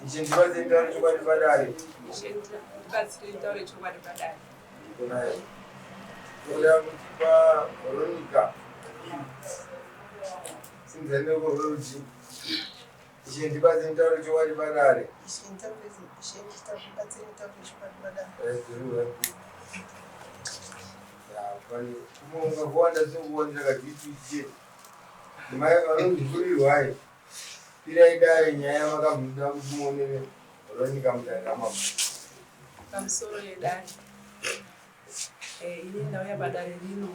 Ishe ndibatsire nditaure chokwadi padare. Ishe ndibatsire nditaure chokwadi padare. Ndikonayo. Toda kutipa Veronica. Simudzai maoko rwerudyi. Ishe ndibatsire nditaure chokwadi padare. Ishe ndibatsire nditaure chokwadi padare. Kumonga kuwanda sekuwandira kadzitije. Mai vanondifurirwai. Pirai dare nyaya yamakamboda kuti muonere Veronica mudare ramambo. Pamusoro yedare. Eh, ini ndauya padare rino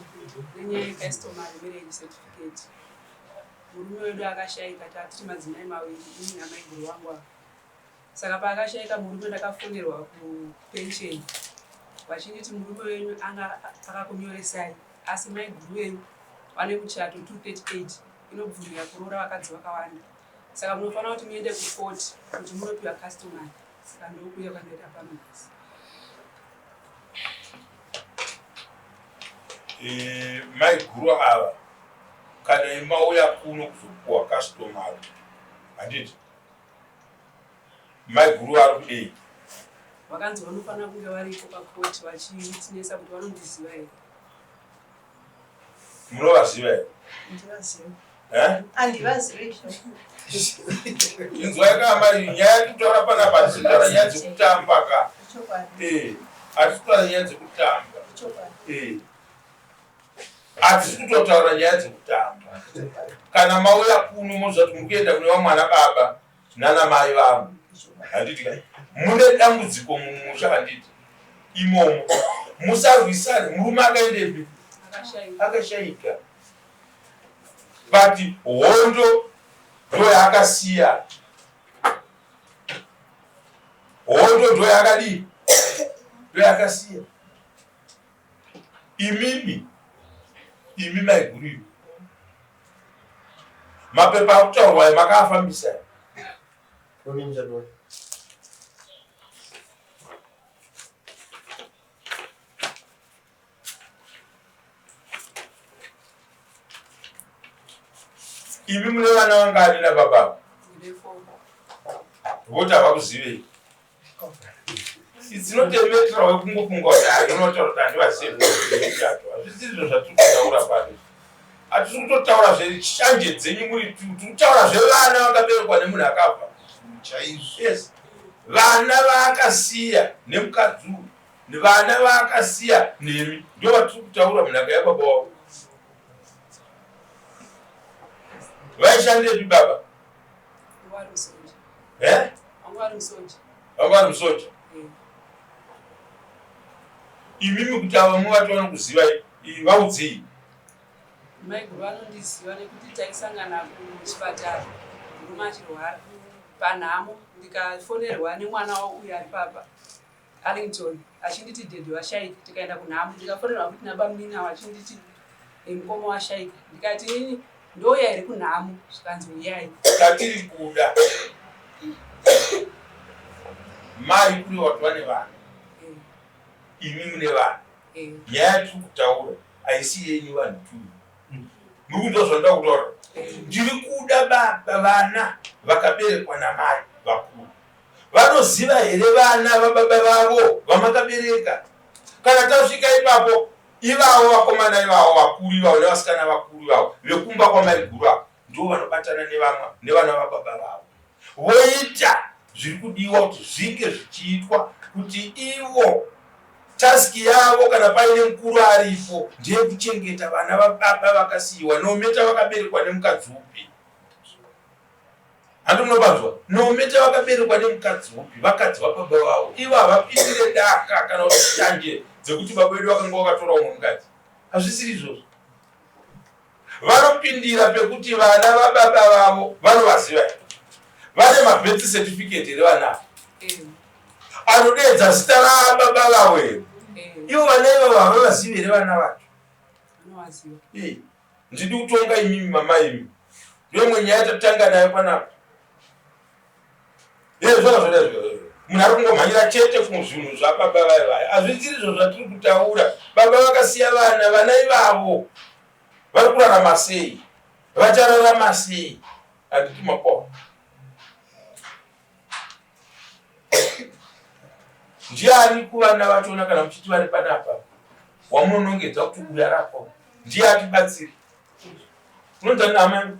nenyaya yecustomary marriage certificate. Murume wedu akashaika tatiri madzimai maviri ini namaiguru wangu ava. Saka paakashaika murume ndakafonerwa kupension vachinditi murume wenyu anga akakunyoresai asi maiguru venyu vane muchato 238 inobvumira kuroora vakadzi vakawanda saka munofanira kuti muende kucourt kuti munopiwa customary saka ndokuuya kwandaita pano nhasi. Eh, maiguru ava kana mauya kuno kuzopuwa customary handiti maiguru vari kudei? Vakanzi vanofanira kunge varipo pakoti vachitinetsa kuti vanondiziva here. Munovaziva here? Ndivaziva. Eh? Andivazivi. Inzwai ka amai, nyaya yatiri kutaura panapa hatisi kutaura nyaya dzekutamba ka. Chokwadi. Eh, hatisi kutaura nyaya dzekutamba. Chokwadi. Eh. Hatisi kutotaura nyaya dzekutamba. Kana mauya kuno moziva kuti muri kuenda kune vamwe ana baba nana mai vangu. Handiti ka? Mune dambudziko mumusha handiti? Imomo. Musarwisane. Murume akaendepi? Akashaika. Akashaika. But hondo ndoyaakasiya. Hondo ndoyaakadii? Ndoyaakasiya. Imimi, imi maiguru imi. Mapepa akutaurwa aya makaafambisa. Imi mune vana vangani nababa? Voti havakuzivei. It's not a matter wekungofunga kuti ah, unotaura kuti handivazive zvemuchato. Hazvisi izvo zvatiri kutaura pano. Hatisi kutotaura zveshanje dzenyu muri tu. Tiri kutaura zvevana vakaberekwa nemunhu akafa. Chaizvo. Yes. Vana vaakasiya nemukadzi uyu, vana vaakasiya nemi ndo vatiri kutaura munhaka yababa wavo. Vaishandepi baba? Eh? Vanga vari musoja. Vanga vari musoja. Imimi kuti ava muvati vanokuziva vaudzei. Maiguru vanondiziva nekuti taisangana kuchipatara murume achirwara panhamo ndikafonerwa nemwana uyu ari papa Arlington achinditi daddy vashaika tikaenda kunhamo ndikafonerwa futi nabamunini avo achinditi eh, mukoma washaika ndikati inini ndouya here kunhamo zvikanzi uyai. Chatiri kuda mai kuri wati vane vana imi mune vana nyaya yatiri kutaura haisi yenyu vanhu tu muri kunzwa zvandida kutaura ndiri kuda baba vana vakaberekwa namai vakuru Vanoziva here vana vababa vavo vamakabereka? Kana tasvika ipapo, ivavo vakomana ivavo vakuru ivavo nevasikana vakuru ivavo vekumba kwamaiguru ava ndivo vanobatana nevamwe nevana vababa vavo voita zviri kudiwa kuti zvinge zvichiitwa kuti ivo taski yavo kana paine mukuru aripo ndeyekuchengeta vana vababa vakasiyiwa nometa vakaberekwa nemukadzi upi. Handi munopanzwa? Nometa vakaberekwa nemukadzi upi? Vakadzi vababa vavo. Ivo havapindire daka kana kuti shanje dzekuti baba vedu vakanga vakatora umwe mukadzi. Hazvisiri izvozvo. Vanopindira pekuti vana vababa vavo vanovaziva here? Vane mabirth certificate here vana ava? Anodeedza zita rababa vavo here? Ivo vana ivavo havavazivi here vana vacho? Ndidi kutonga imimi mama imi. Ndoimwe nyaya tatanga nayo panapa. Ye zvaka zvoda izvo. Munhu ari kungomhanyira chete kuzvinhu zvababa vaya vaya. Hazvisiri izvo zvatiri kutaura. Baba vakasiya vana, vana ivavo vari kurarama sei? Vachararama sei? Handiti mapoa. Ndiani kuvana vachona kana muchiti vari panapa wamunonongedza kuti uyu arapa ndiye atibatsiri? Unonzani hama?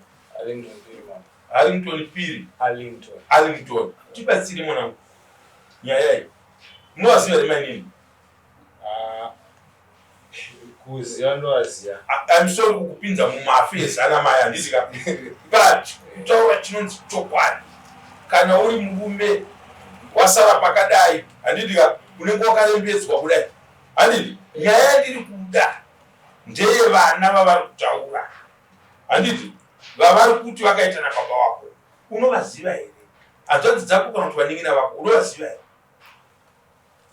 Harrington Piri. Arlington. Arlington. Tibatsire mwanangu. Nyaya iyi. Munovaziva here mainini? Ah, kuziva ndovaziva. I'm sorry kukupinza mumaffairs ana mai handisi ka. But kutaura chinonzi chokwadi. Kana uri murume wasara pakadai handiti ka unenge wakarembedzwa kudai. Handiti nyaya yandiri kuda ndeyevana vavari kutaura. Handiti vavari kuti vakaita nababa wako unovaziva here? Hanzvadzi dzako kana kuti vanin'ina vako unovaziva here?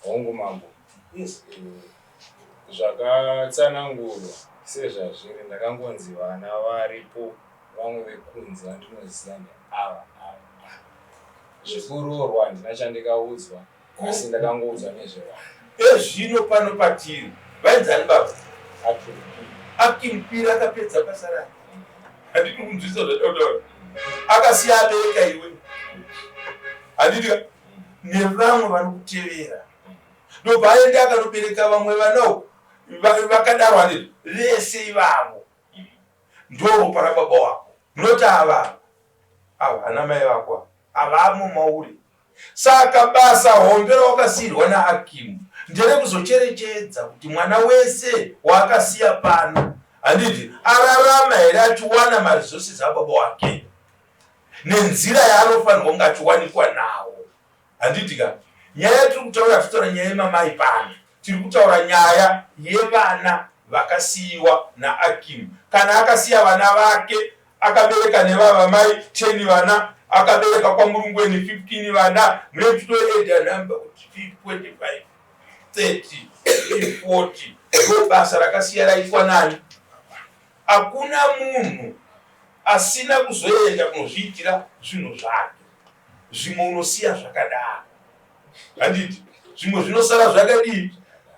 Hongu mambo. Yes. Eh, zvakatsanangurwa sezvazviri ndakangonzi vana varipo vamwe vekunze vandinoziva ndeava ava ava. Zvekuroorwa handina chandikaudzwa asi ndakangoudzwa nezvevana. Ezvino pano patiri vainzani baba? Akim. Akim Piri akapedza basa rake. Handiti kunzwisa zvatautaura. Akasiya abereka iwe. Handiti ka? Nevamwe vanokutevera. Ndobva aenda akanobereka vamwe vana uko. Vakadaro handiti? Vese ivavo. Ndoropa rababa wako. Not ava. Ava ana mai vako ava. Havamo mauri. Saka basa hombe rawakasiirwa naAkimu nderekuzocherechedza kuti mwana wese waakasiya pano handiti ararama here achiwana maresources ababa wake nenzira yaanofanirwa kunge achiwanikwa nawo. Handiti ka? Nyaya yatiri kutaura hatitaura nyaya yemamai pano. Tiri kutaura nyaya yevana vakasiiwa naAkim. Kana akasiya vana vake akabereka nevava mai 10 vana, akabereka kwaMurungweni 15 vana, mune muchitoedha number kuti 25, 30, 40. Ndo basa rakasiya raitwa nani? Hakuna munhu asina kuzoenda kunozviitira zvinhu zvake. Zvimwe unosiya zvakadaro. Handiti zvimwe zvinosara zvakadii,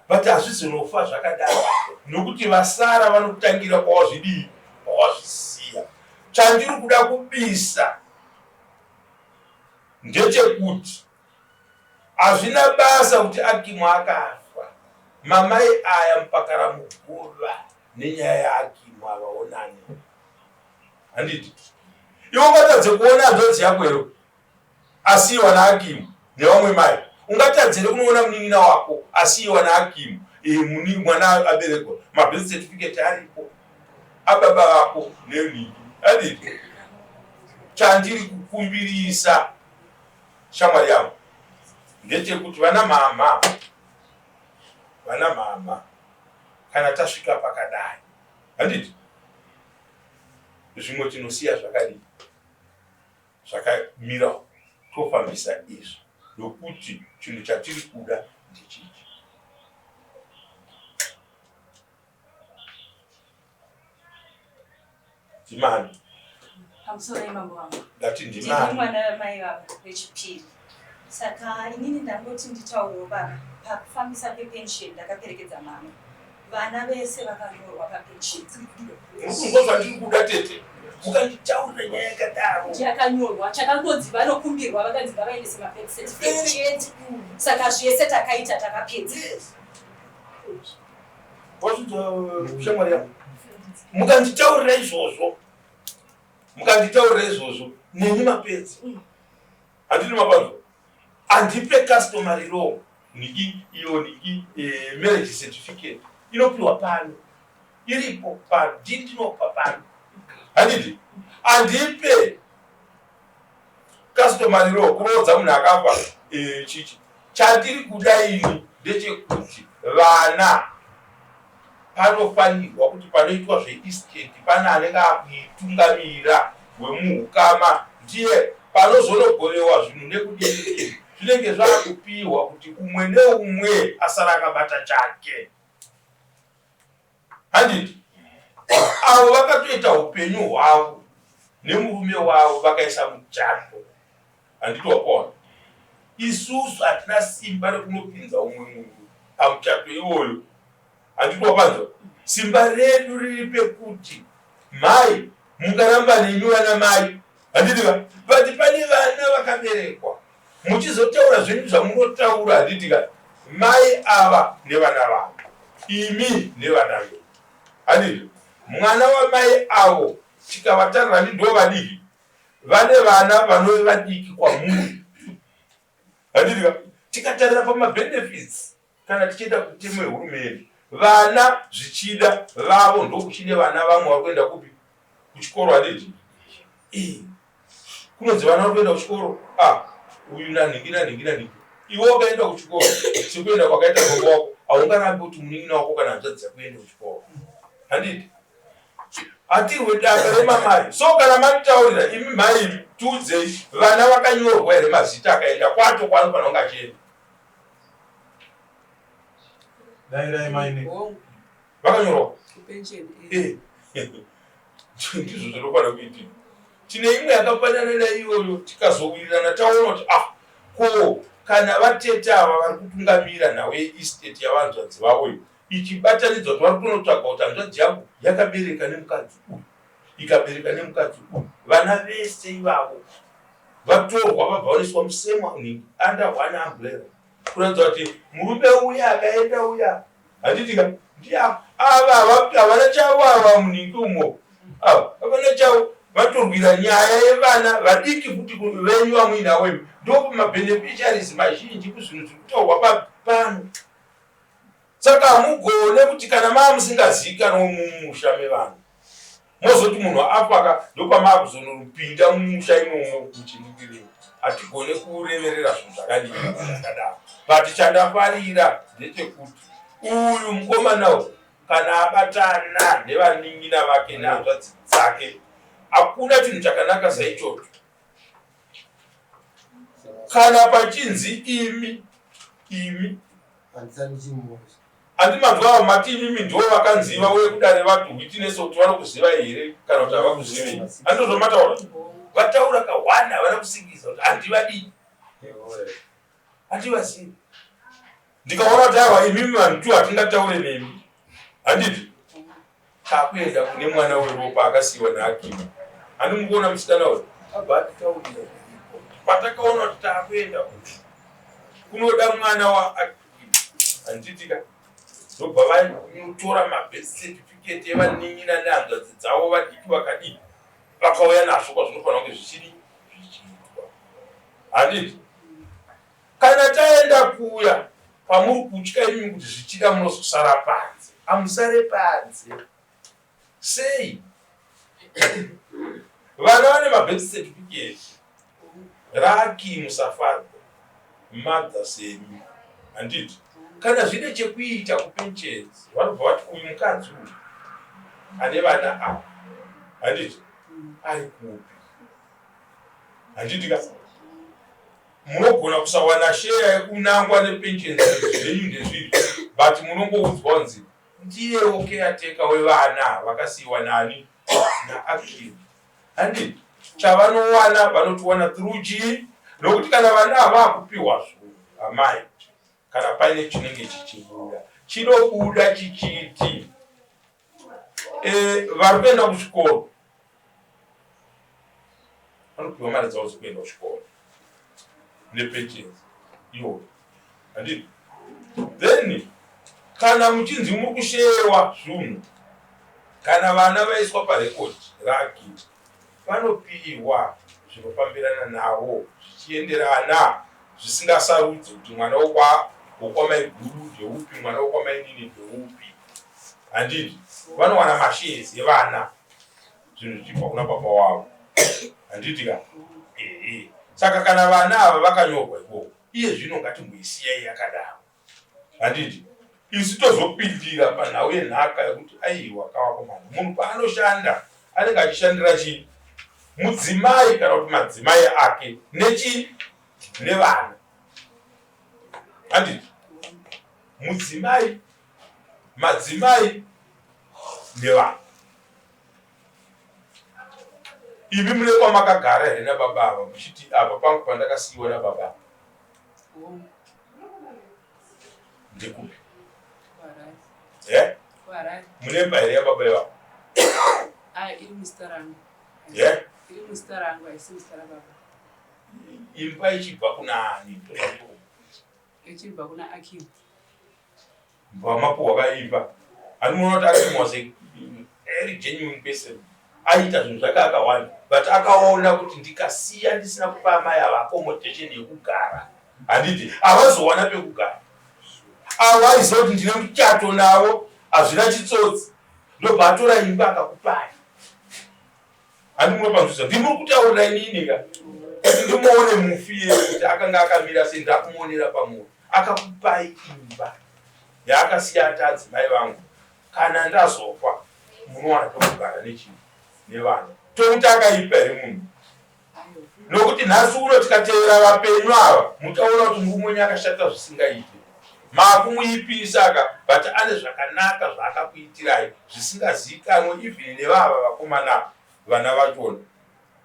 but hazvizonofa zvakadaro nokuti vasara vanotangira kwawazvidii, kwawazvisiya. Chandiri kuda kubisa ndechekuti hazvina basa kuti Akimu akafa, mamai aya mupakara muguva nenyaya yaAkimu havaonani. Handiti iwe ungatadze kuona hanzvadzi yako here asiiwa naAkimu nevamwe mai? Ungatadze here kunoona munin'ina wako asiiwa naAkimu e, mwana aberekwa, mabirth certificate aripo ababa vako nenhingi? Handiti chandiri kukumbirisa shamwari yangu ndechekuti vana mama, vana mama, kana tasvika pakadai, handiti zvimwe tinosiya zvakadii zvakamira tofambisa izvi nokuti chinhu chatiri kuda ndechichi. Ndimani? Pamusoro yemambo wangu. Ndati ndimani? Ndini mwana wamai vava vechipiri. Saka inini ndangoti nditaurewo baba pakufambisa kwepension ndakaperekedza mama. Vana vese vakanyorwa papension. Mukunzwa zvandiri kuda tete? Mukanditaurira nyaya yakadaro. Yakanyorwa chakangonzi vanokumbirwa vakanzi ngavaendese mabirth certificate chete. Saka zvese takaita takapedza. Wazvinzwa shamwari yangu? Mukanditaurira izvozvo, mukanditaurira izvozvo neni mapedza. Handiti mapanzwa? Andipe customary law niki iyo niki eh, marriage certificate inopiwa pano, iripo pano, ndini ndinopa pano. Handiti andipe customary law kuroodza munhu akafa eh, chichi. Chandiri kuda ini ndechekuti vana panofanirwa kuti panoitwa zveestate pane anenge akuitungamira wemuhukama, ndiye panozonogovewa zvinhu nekudii zvinenge zvakupiwa kuti umwe neumwe asara akabata chake. Handiti avo vakatoita upenyu hwavo nemurume wavo vakaisa muchato, handiti wapona? Isusu hatina simba rekunopinza umwe munhu pamuchato iwoyo, handiti wapanzwa? Simba redu riri pekuti mai mungaramba nemi vana mai, handiti ka? But pane vana vakaberekwa muchizotaura zvenyu zvamunotaura, handiti ka? Mai ava nevana vavo, imi nevana venyu. Handizvo? Mwana wamai avo tikavatarira ndi ndo vadiki. Vane vana vanove vadiki kwamuri. Handiti tikatarira pamabenefits kana tichienda kutemo yehurumende vana zvichida vavo ndokuchine vana vamwe vari kuenda kupi kuchikoro handiti kunonzi vana vari kuenda kuchikoro ah uyu nanhingi nanhingi nanhingi iwe wakaenda kuchikoro sekuenda kwakaita baba wako haungarambi kuti munin'ina wako kana hanzvadzi yako iende kuchikoro handiti hatirwe daka remamai so kana manditaurira imi mhai imi tiudzei vana vakanyorwa here mazita akaenda kwacho kwaanofanira kunge achienda Dairai maine. Vakanyorwa. Kupension. Eh. eh. Ndizvo zvinofanira kuitika. Tine imwe yakafanana naiyoyo tikazowirirana taona kuti ah ko kana vatete ava vari kutungamira nhau yeestate yavanzvadzi vavo iyo ichibatanidzwa kuti vari kutonotsvaga kuti hanzvadzi yangu yakabereka nemukadzi uyu ikabereka nemukadzi uyu vana vese ivavo vatorwa vabva vanoiswa musame under one umbrella kuratidza kuti murume uya akaenda uya handitika ndiye ava havana chavo ava muningi umo ava havana chavo vatorwira nyaya yevana vadiki futi venyu vamuinavo imi ndomabeneficiaries mazhinji kuzvinhu zviri kutaurwa pano Saka hamugone kuti kana maa musingazivikanwe mumusha mevanhu mozoti munhu afaka ndopamaakuzonopinda mumusha imomo muchiningirei. Hatigone kureverera zvinhu zvakadii zvakadaro. But chandafarira ndechekuti uyu mukomana uyu kana abatana nevanin'ina vake nehanzvadzi dzake hakuna chinhu chakanaka saichocho. Kana pachinzi imi imi Andi manzwa avo mati imimi ndivo vakanzi vauye kudare vati witness kuti vanokuzivai here kana kuti havakuzivei. Andi zvamataura. Vataura kahwani havana kusikiza kuti handivadii. Handivazivi. Ndikaona kuti aiwa imimi vanhu tu hatingataure nemi. Handiti? Takuenda kune mwana weropa akasiiwa naAkima. Handi mukuona musikana uyu? Abva atitaurira. Patakaona kuti takuenda kunoda mwana waAkima. Handiti ka? Ndobva vanotora mabirth certificate evanin'ina nehanzvadzi dzavo vadiki vakadii vakauya nazvo kwazvinofanira kunge zvichiri zvichiitwa. Handiti? Kana taenda kuya kwamuri kutya imimi kuti zvichida munozosara panze, hamusare panze. Sei? Vana vane mabirth certificate. Raki musafadza mother semi. Handiti? Kana zvine chekuita kupensions vanobva vati uyu mukadzi uyu ane vana ava. Handiti? Ari kupi? Handiti ka? Munogona kusawana sheya yekunangwa nepension zvenyu ndezvipi but munongoudzwa kunzi ndiyewo caretaker wevana vakasiiwa nani naAkim. Handi chavanowana vanotiwana through chii nokuti kana vana havakupiwa zvo amai kana paine chinenge chichibuda chinobuda chichiti e, vari kuenda kuchikoro vanopiwa mari dzavo dzekuenda kuchikoro nepensions iyoyo handiti then kana muchinzi muri kusheyewa zvunhu kana vana vaiswa parekodi raki vanopiwa zvinofambirana navo zvichienderana zvisingasarudzi kuti mwana wokwamaiguru ndeupi mwana wokwamainini ndeupi handiti vanowana mashares evana zvinhu zvichibva kuna baba wavo handiti ka ehe saka kana vana ava vakanyorwa ikoko iye zvino ngatimboisiyai yakadaro handiti isu tozopindira panhau yenhaka yekuti aiwa kavakomana munhu paanoshanda anenge achishandira chii mudzimai kana kuti madzimai ake nechii nevana handiti mudzimai madzimai nevana Imi mune kwamakagara here nababa ava muchiti apa pangu pandakasiiwa nababa? Ndekupi? Eh? Mune imba here yababa ivavo? Ah, iri muzita rangu. Eh? Iri muzita rangu, haisi muzita rababa. Imba ichibva kuna ani? Ichibva kuna Akim. Vamapuhwa vaimba. Anoona kuti Akim was a very genuine person. Aiita zvinhu zvake akawanda but akaona kuti ndikasiya ndisina kupa amai ava accommodation yekugara handiti havazowana pekugara. Avo aiziva kuti ndine muchato navo hazvina chitsotsi ndobva atora imba akakupai. Handi munopanzwisa ndimuri kutaurira inini ka kuti ndimuone mufi iye kuti akanga akamira sei ndakumuonera pamoyo akakupai imba yaakasiya ati adzimai vangu kana ndazofa munowana pekugara nechii nevana tokuti akaipa here munhu nokuti nhasi uno tikatevera vapenyu ava muchaona kuti murume wenyu akashata zvisingaite makumuipisa ka but ane zvakanaka zvaakakuitirai zvisingazivikanwe even nevava vakomana vana vachona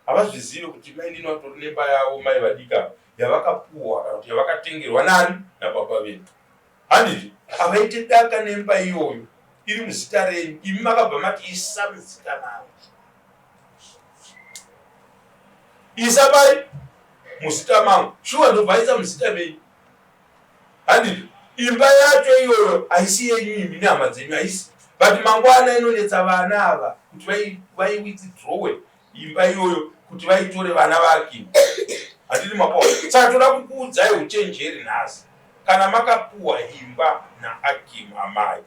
havazvizive kuti mainini vatori nemba yavo mai vadika yavakapuwa kana kuti yavakatengerwa nani nababa vedu handiti havaite daka nemba iyoyo iri muzita renyu imi makabva mati isa muzita mangu isa pai muzita mangu shuwa ndobva aisa muzita menyu handiti imba yacho iyoyo haisi yenyu imi nehama dzenyu haisi but mangwana inonetsa vana ava kuti vaiwithdrowe imba iyoyo kuti vaitore vana vake handiti mapawa saka toda kukuudzai uchenjeri nhasi kana makapuwa imba naakim amai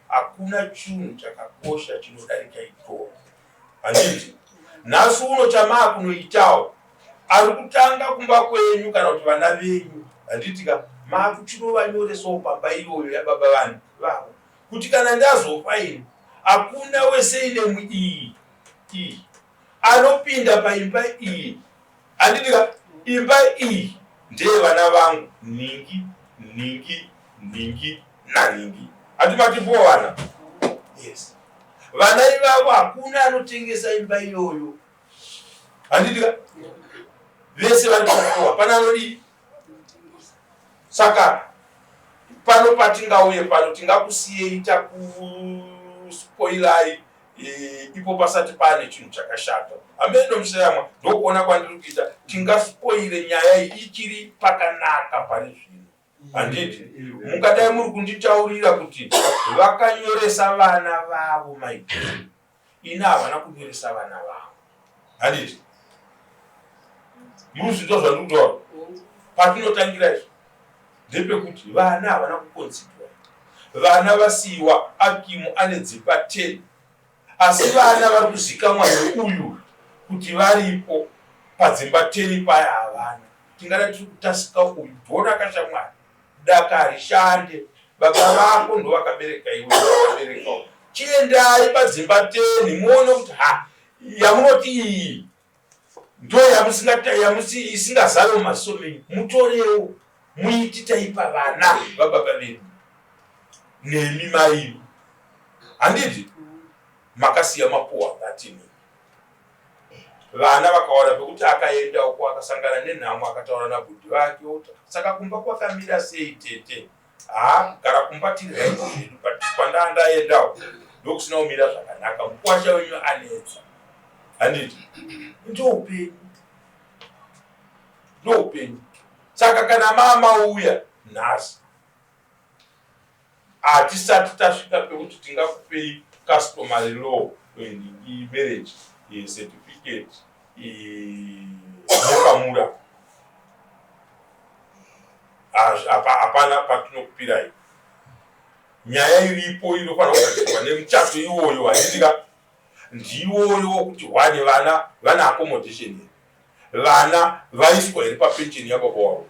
hakuna chinhu chakakosha chinodarika itora handiti nhasi uno chamaakunoitawo ari kutanga kumba kwenyu kana kuti vana venyu handiti ka maakuchinovanyoresawo pamba iyoyo yababa vanhu vavo kuti kana ndazofa ini hakuna wese inemu iyi iyi anopinda paimba iyi handiti ka imba iyi ndeyevana vangu nhingi nhingi nhingi nanhingi handi matipuwa vana yes vana ivavo hakuna anotengesa imba iyoyo handiti ka vese vari pafour pana anodii saka pano patingauye pano tingakusiyei takuspoilai e, ipo pasati pane chinhu chakashata hameno museyamwa ndokuona kwandiri kuita tingaspoile nyaya iyi ichiri pakanaka pari zvino handiti mungadai muri kunditaurira kuti vakanyoresa vana vavo maiguru ini havana kunyoresa vana vavo handiti muri kuzvinzwa zvandiri kutaura patinotangira izvi ndepekuti vana havana kukonzidwa vana vasiyiwa akimu ane dzimba 10 asi vana vari kuzikamwa neuyu kuti varipo padzimba 10 paya havana tingada tiri kutasika uyu dhona kashamwari daka harishande baba vako ndovakabereka iwe vakaberekawo chiendai padzimba 10 muone kuti ha yamunoti iyi ndo isingazave mumaziso menyu mutorewo muiti taipa vana vababa vedu nemi maimi handiti makasiya mapuwa ngatini vana vakawana pekuti akaenda uko akasangana nenhamo akataura nabhudhi vake saka kumba kwakamira sei tete haa kugara kumba tiri right zvedu but kwandaa ndaendawo ndokusina kumira zvakanaka mukwasha wenyu anetsa handiti ndoupenyu ndoupenyu saka kana mamauya nhasi hatisati tasvika pekuti tingakupei customary law marriage certificate nekamura hapana patinokupirai nyaya iripo inofanira kugadzirwa nemuchato iwoyo handitika ndiwoyo wokuti hwani vana vana accommodation here vana vaiswa here papension yababa wavo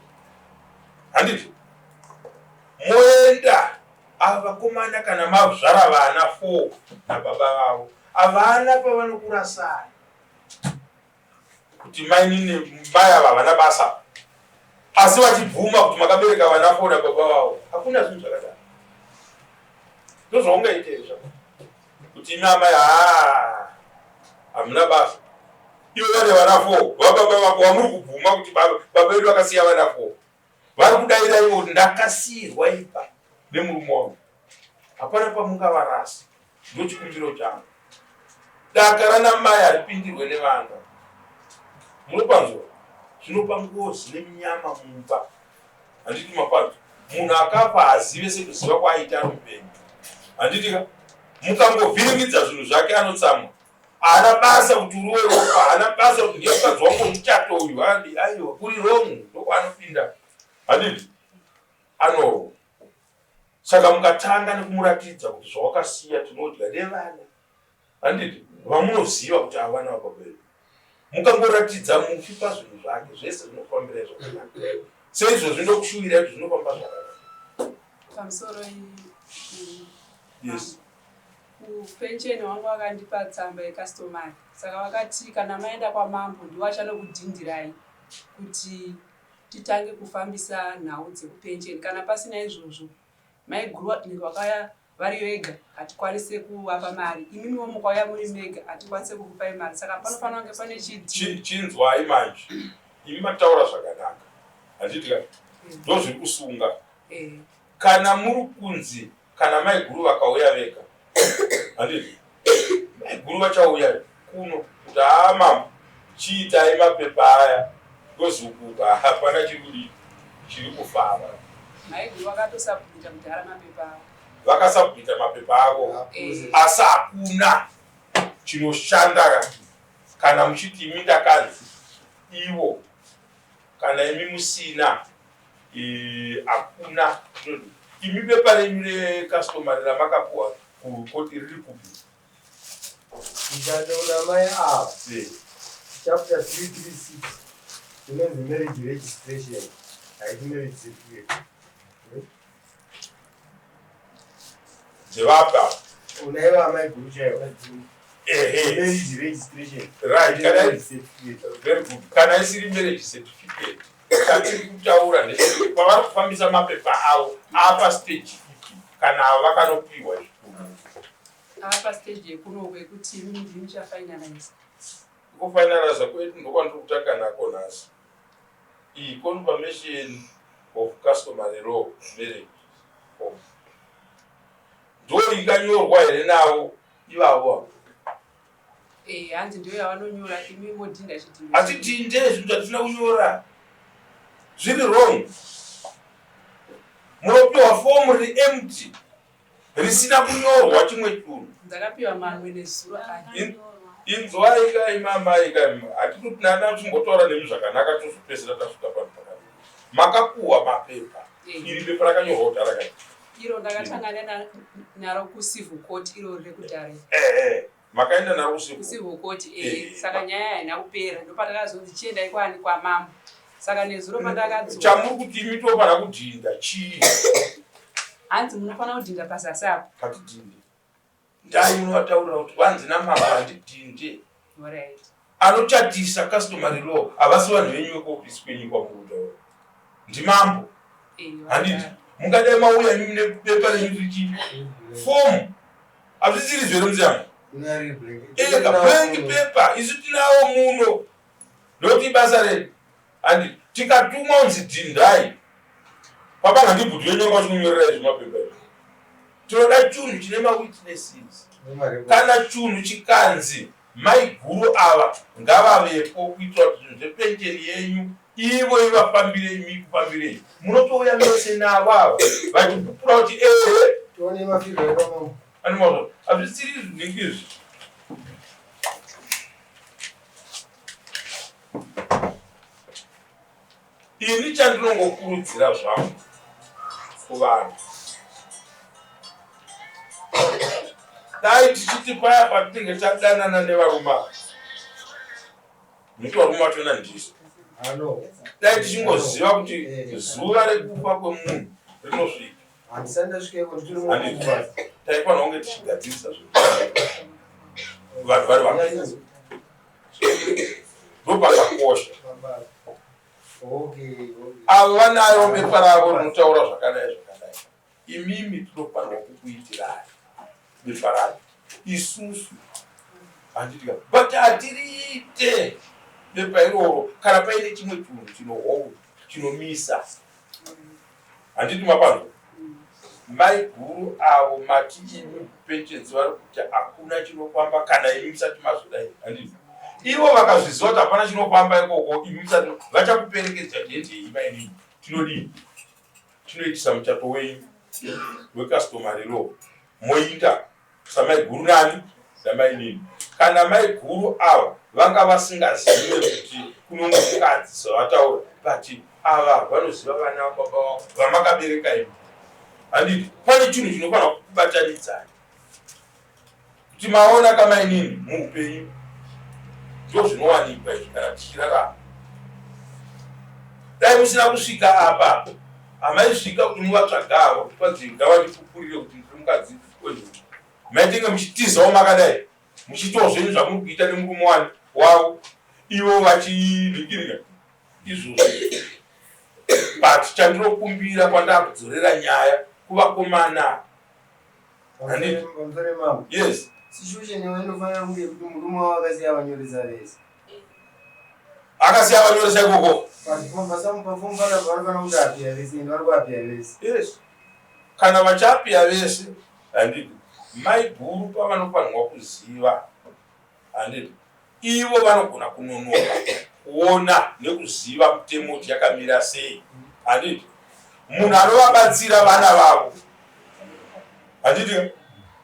handiti moenda ava vakomana kana mazvara vana four nababa vavo havana pavanokurasai kuti mainini mai ava havana basa asi vachibvuma kuti makabereka vana four nababa vavo hakuna zvinhu zvakadaro ndozvaungaite here zvako kuti imi amai haa hamuna basa ivo vane vana four vababa vako vamuri kubvuma kuti baba vedu vakasiya vana four vari kudaira ivo kuti ndakasiirwa imba nemurume wangu hapana pamungavarasi ndochikumbiro changu daka rana mai haripindirwe nevana munopanzwa zvinopa ngozi neminyama mumba handiti mapanzwa Munhu akafa hazive sekuziva kwaaita ari mupenyu. Handiti ka? Mukangovhiringidza zvinhu zvake anotsamwa. Haana basa kuti uri weropa, haana basa kuti ndiye mukadzi wangu wemuchato uyu. Aiwa, kuri wrong ndokwaanopinda. Handiti? Anorwa. Saka mukatanga nekumuratidza kuti zvawakasiya tinodya nevana. Handiti? Vamunoziva kuti ava vana vababa vedu. Mukangoratidza mufi pazvinhu zvake zvese zvinokufambirai zvakanaka. Seizvozvi ndokushuvirai kuti zvinofamba zvakanaka. Pamusoro Yes. Kupensheni wangu vakandipa tsamba yecustomary saka vakati kana maenda kwamambo ndiwo achanokudhindirai kuti titange kufambisa nhau dzekupensheni kana pasina izvozvo maiguru tinenge vakauya vari vega hatikwanise kuvapa mari imimiwo mukauya muri mega hatikwanise kukupai mari saka panofanira kunge pane chidhi Chinzwai manje imi mataura zvakanaka handiti ka ndozviri kusunga kana muri kunzi kana maiguru vakauya vega handiti maiguru vachauya kuno kuti haa mambo chiitai mapepa aya ndozukuka hapana chiri kudii chiri kufamba. Maiguru vakatosubmita kudhara mapepa avo. Vakasubmita mapepa avo asi hakuna chinoshanda kana muchiti imi ndakanzi ivo kana imi musina hakuna imi pepa renyu recustomary ramakapuwa kukoti riri kupi? Muchato namai ava chapter 336 inonzi marriage registration haiti marriage certificate. Dzevapa unaiva amai guru chaivo. Ehe. Marriage registration. Right, kana Marriage certificate. Very good. Kana isiri marriage certificate chatiri kutaura ndechekuti pavari kufambisa mapepa avo apa stage ipi kana ava vakanopiwa zvikuru. Apa stage yekunoku yekuti imimi ndimi muchafinalize. Kufinaliza kwedu ndokwandiri kutanga nako nhasi. Iyi confirmation of customary law marriage form ndo inganyorwa here navo ivavo ava? Eh, hanzi ndiyo yavanonyora imi modhinda chidhindo. Hatidhinde zvinhu zvatisina kunyora zviri wrong. Munopiwa fomu riri empty risina kunyorwa chimwe chunhu. Ndakapiwa mamwe nezuro aya. Inzwai ka imi amai ka imi hatitoti nana chimbotaura nemi zvakanaka tozopedzisira tasvika panhu pakadai. Makapuwa mapepa. Iri pepa rakanyorwa kudhara kai. Iro ndakatanga naro kucivil court iro rekudhara. Ehe. Makaenda naro kucivil kucivil court eh saka nyaya haina kupera ndopatakazonzi chiendai kwani kwamambo. Saka nezuro pandakadzoka. Chamuri kuti imi tofanira kudhinda chii? Hanzi munofanira kudhinda pazasi apo. Hatidhinde. Ndai munovataurira kuti kwanzi namambo handidhinde. Alright. Anochatisa customary law havasi vanhu venyu vekuofisi kwenyu kwamuri kutaura. Ndimambo. Handiti mungadai mauya imi mune bepa renyu richi form hazvisiri zvere muziyangu. Ega blank paper isu tinawo muno. Ndokuti ibasa redu. And tikatumwa unzi dhindai. Baba handibhudhi wenyu wanga uchikunyorerai zvimapepa izvi. Tinoda chunhu chine mawitnesses. Kana chunhu chikanzi maiguru ava ngavavepo kuitira kuti zvinhu zvepensheni yenyu ivo ivafambire imi ikufambirei. Munotouya mese navo ava vachipupura kuti ehe. Tione mafigure epamambo. Animazvo hazvisiri zvinenge izvi. Ini chandinongokurudzira zvangu kuvanhu dai tichiti paya patinenge tadanana nevarume ava nekuti varume vachona ndisu dai tichingoziva kuti zuva rekufa kwemunhu rinosvika taifanira kunge tichigadzirisa zvinhu vanhu vari vapenyu ndopakakosha avo vanayo bepa ravo rinotaura zvakadai zvakadai imimi tinofanirwa kukuitirai bepa racho isusu handitika but hatiriite bepa iroro kana paine chimwe chinhu chinohold chinomisa Handiti mapanzwa? Maiguru avo mati imi pensions vari kuti hakuna chinofamba kana imi musati mazodai. Handiti? Ivo vakazviziva kuti hapana chinofamba ikoko imi musati vachakuperekedza jende iyi mainini. Tinodii? Tinoitisa muchato wenyu wecustomary law, moita samaiguru nani namainini. Kana maiguru ava vanga vasingazive kuti kuno mukadzi zvavataura, but ava vanoziva vana baba vavo vamakabereka imi, handiti? Pane chinhu chinofanira kubatanidzani kuti maona kamainini muupenyu ndozvinowanikwa izvi kana tichirarama. Dai musina kusvika apa, hamaisvika kuti muvatsvaga avo kuti kwanzi ngavandipupurire kuti ndiri mukadzi wenhuku, maitenge muchitizawo makadai muchiitawo zvenyu zvamuri kuita nemurume wani wavo, ivo vachinhingirika izvozvo. But chandinokumbira kwandakudzorera nyaya kuvakomana. Pamusoro mambo. Yes. Situation yawo inofanira kunge yekuti murume wavo akasiya vanyoresa vese. Akasiya vanyoresa ikoko. Pafomu pana vanofanira kuti apiya vese ende vari kuapiya vese. Yes. Kana vachapiya vese handiti mai guru pavanofanirwa kuziva handiti ivo vanogona kunonoka kuona nekuziva mutemo kuti yakamira sei, handiti munhu anovabatsira vana vavo, handiti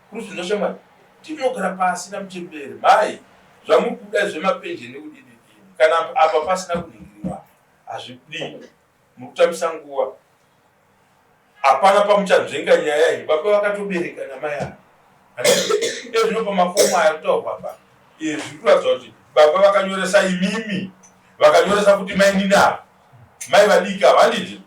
kuri zvinoshamwari tinogara pasi namuchembere mhai zvamuri kuda zvemapenjeni nekudididini kana apa pasina kunhingirirwa hazvidii, muri kutambisa nguva, hapana pamuchanzvenga nyaya iyi. Baba vakatobereka namai ava ezvino pamafomu aya kutaurwa pa zviri kuratidza kuti baba vakanyoresa imimi, vakanyoresa kuti mainini ava mai vadiki ava, handiti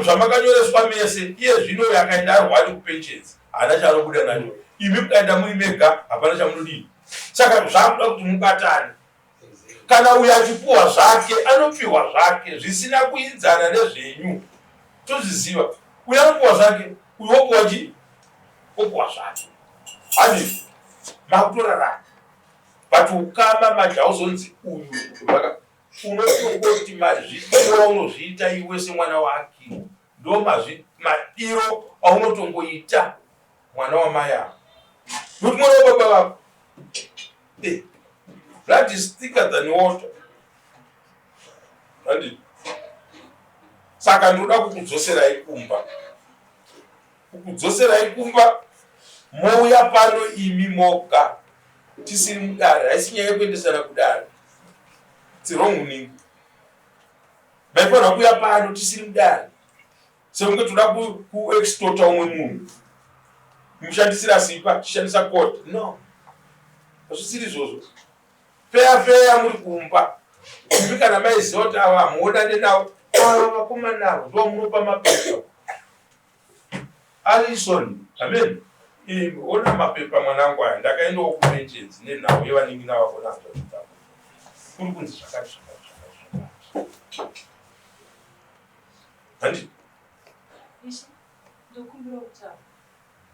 zvamakanyoreswa mese. Iye zvino uyo akaenda arwari kupensions haana chaanobuda nacho, imi mukaenda muri mega hapana chamunodii. Saka zvakuda kuti mubatane. Kana uyo achipuwa zvake anopiwa zvake zvisina kuinzana nezvenyu, tozviziva. Uyo anopiwa zvake, uyo wopiwa chii, opiwa zvake, handiti makutorarana. But ukama manje hauzonzi uyu unotongoti mazvidiro unozviita iwe semwana wake, ndo madiro aunotongoita mwana wamai ava, nokuti mwana wababa vako. Eh, blood is thicker than water. Handiti? Saka ndinoda kukudzoserai kumba, kukudzoserai kumba, mouya pano imi moga tisiri mudare. Haisi nyaya yekuendesana kudare, it's wrong ningi. Maifanira kuuya pano tisiri mudare sekunge toda kuextorta umwe munhu kumushandisira simba tichishandisa court. No, hazvisiri izvozvo. Feya feya muri kumba imi kana maiziva kuti ava hamuonane navo, ava vakomana avo ndo munopa mapepa. Alison, amen. Ona mapepa mwanangu aya, ndakaendawo kupensions nenhau yevanin'ina vako nahanzvadzi dzako, kuri kunzi zvakati zvakati zvakati zvakati, handiti? Ishe, ndokumbira kutaura.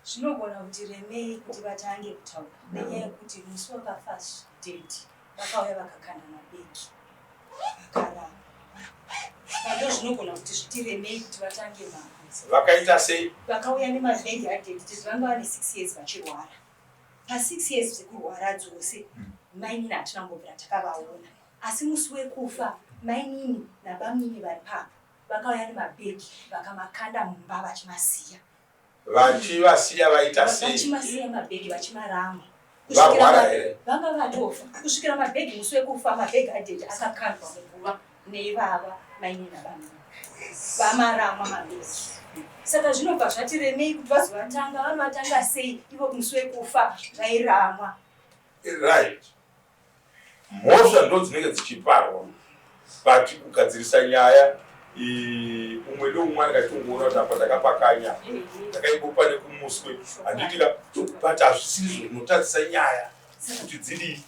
Zvinogona kuti remei kuti vatange kutaura nenyaya yekuti musi wakafa daddy vakauya vakakanda mabhegi vakarara. Ndo zvinogona kuti zvitiremei kuti vatange mabvunzo. Vakaita sei? Vakauya nemabhegi adaddy kuti vanga vane 6 years vachirwara. Pa6 years dzekurwara dzose mainini hatina kumbobvira takavaona. Asi musi wekufa mainini nabamini vari papo vakauya nemabhegi vakamakanda mumba vachimasiya. Vachivasiya vaita sei? Vachimasiya mabhegi vachimarama. Varwara here? Vanga vatofa. Kusvikira mabhegi musi wekufa mabhegi adaddy akakandwa muguva neivava mainini nabamini. Vamarama mabhegi. Saka zvinobva zvati remei kuti vazovatanga, vanovatanga sei ivo musi wekufa vairamwa. Right. Mhosva ndo dzinenge dzichiparwa, but kugadzirisa nyaya umwe neumwe anenge achitongoona kuti apa ndakapakanya, ndakaibopa nekumuswe, handiti ka? But hazvisiri izvo zvinotadzisa nyaya kuti dzidii.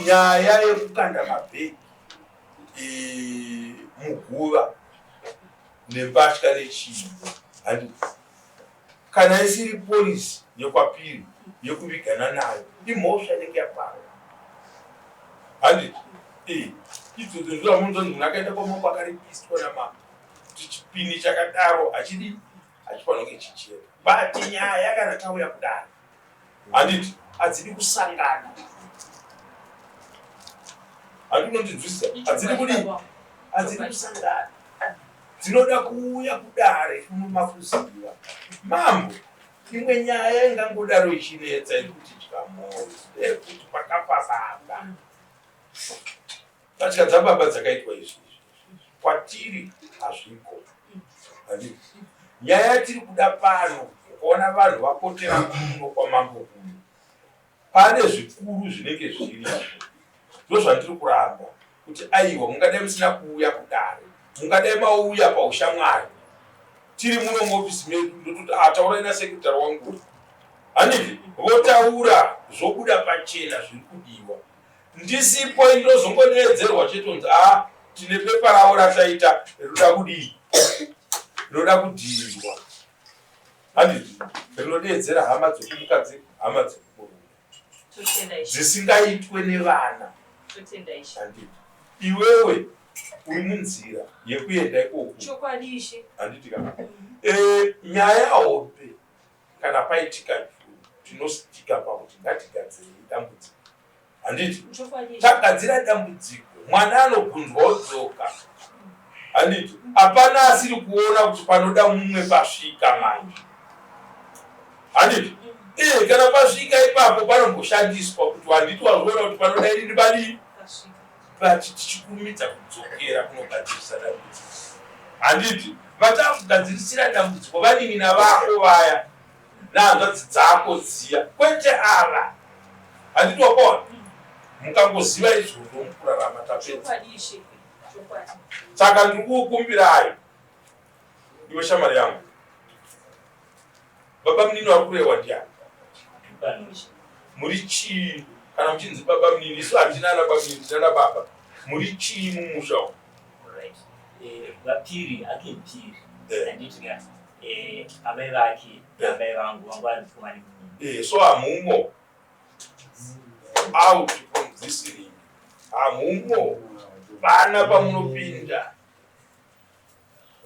Nyaya yekukanda mabhegi muguva nembatya nechii, handiti? Kana isiri policy yekwapiri yekuvigana nayo imhosva inenge yaparwa, handiti? Idzodzo ndoamunonzwa munhu akaenda kwamambo akaripiswa namambo kuti chipini chakadaro hachidi, hachifanira kunge chichienda. But nyaya kana tauya kudaro, handiti, hadzidi kusangana, handiti? Unondinzwisisa? Hadzidi kudii? Hadzidi kusangana. Dzinoda kuuya kudare kuno makuziva. Mambo, imwe nyaya ingangodaro ichinetsa iri kuti dya mwoyo ndeyekuti pakafa baba. Mbatya dzababa dzakaitwa izvi izvi kwatiri hazviko. Handiti? Nyaya yatiri kuda pano ukaona vanhu vapotera kuno kwamambo kuno pane zvikuru zvinenge zviripo ndozvandiri kuramba kuti aiwa mungadai musina kuuya kudare mungadai mauya paushamwari tiri muno muofisi medu ndototi ataurai ah, nasekretary wangu handiti votaura zvobuda pachena zviri kudiwa ndisipo ndozongodeedzerwa chetonzi a ah, tine pepa ravo rataita rinoda kudii rinoda kudhindwa handiti rinodeedzera hama dzekumukadzi hama dzekumurume zvisingaitwe nevana handiti iwewe uri munzira yekuenda ikoko handiti ka mm-hmm. eh, nyaya hombe kana paitika tinostika pakuti ngatigadzirei dambudziko handiti tagadzira dambudziko mwana anobvunzwa odzoka handiti hapana asiri kuona kuti panoda mumwe pasvika manje handiti ee kana pasvika ipapo panomboshandiswa kuti handiti wazviona kuti panoda inini padii but tichikurumidza kudzokera kunogadzirisa dambudziko handiti vatakugadzirisira dambudziko vanin'ina vako vaya nehanzvadzi dzako dziya kwete ava handiti wakaona mukangoziva izvozvo mukurarama tapedza saka ndiri kukumbirayo iwe shamari yangu baba munini vari kurehwa ndiani muri chii kana muchinzi baba munini isu hatina ana baba munini tinana baba muri chii mumusha umu eh, vapiri akempiri eh. handiti ka eh, amai vake amai vangu vangu vari mukoma nemunini so hamumo out from this ring hamumo vana pamunopinda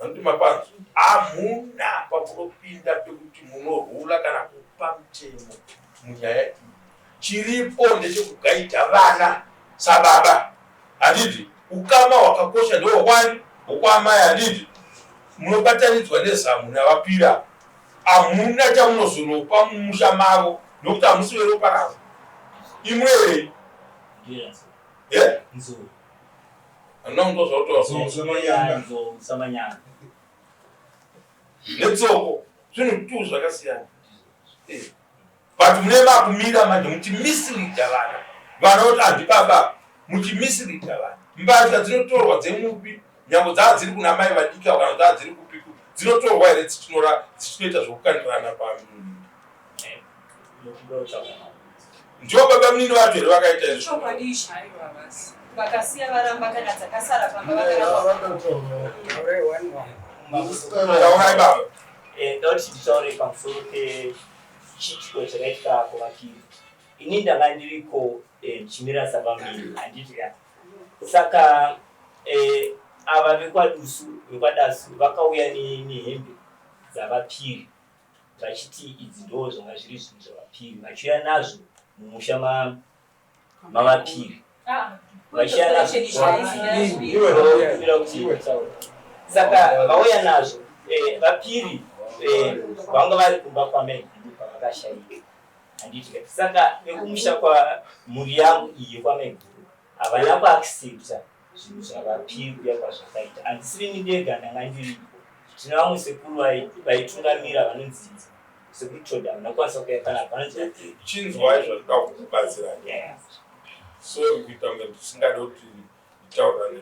Vanoti mapanzu hamuna pamunopinda pekuti munorula kana kupa mutemo munyaya iyi. Chiripo ndechekugaidha vana sababa, handiti? Ukama hwakakosha ndewokwani wokwaamai, handiti? Munobatanidzwa nezamu navapira, hamuna chamunozonopa mumusha mavo nokuti hamusi veropa ravo. Imwei yeah? Handina kunzwa zvautaura. Netsoko zvinhu tu zvakasiyana. Eh. But mune makumira manje muchimisleada vana. Vana voti handi baba muchimisleada vana. Mbatya dzinotorwa dzemupi nyangwe dzaa dziri kuna mai vadiki avo kana dzaa dziri kupi dzinotorwa here dzichinora dzichinoita zvekukandirana pa Ndivo baba munini vacho here vakaita izvi? Chokwadi ichi haiwa basi. Vakasiya varamba kana dzakasara pamba vakaramba. Taurai baba. Eh, ndauti nditaure pamusoro pechiitiko chakaitika kuvakiri. Ini ndanga ndiriko eh, ndichimira sabamini handiti ka. Saka eh, ava vekwadusu vekwadasu vakauya nehembe dzavapiri vachiti idzi ndoo zvanga zviri zvinhu zvavapiri vachiuya nazvo mumusha mavapiri vachiuya nazvo saka vauya nazvo eh, vapiri eh, vanga vari kumba kwamaiguru pavakashaika handiti saka vekumusha kwa mhuri yangu iyi yekwamaiguru havana kuaccepta zvinhu zvavapiri kuya kwazvakaita handisirini ndega ndanga ndiripo tine vamwe sekuru vaitungamira vanonzi sekuru toda havana kukwanisa kuya kana vanonzi vapiri chinzwai zvatinoda kukubatsira sorry kuita kunge ndisingade kuti nditaurane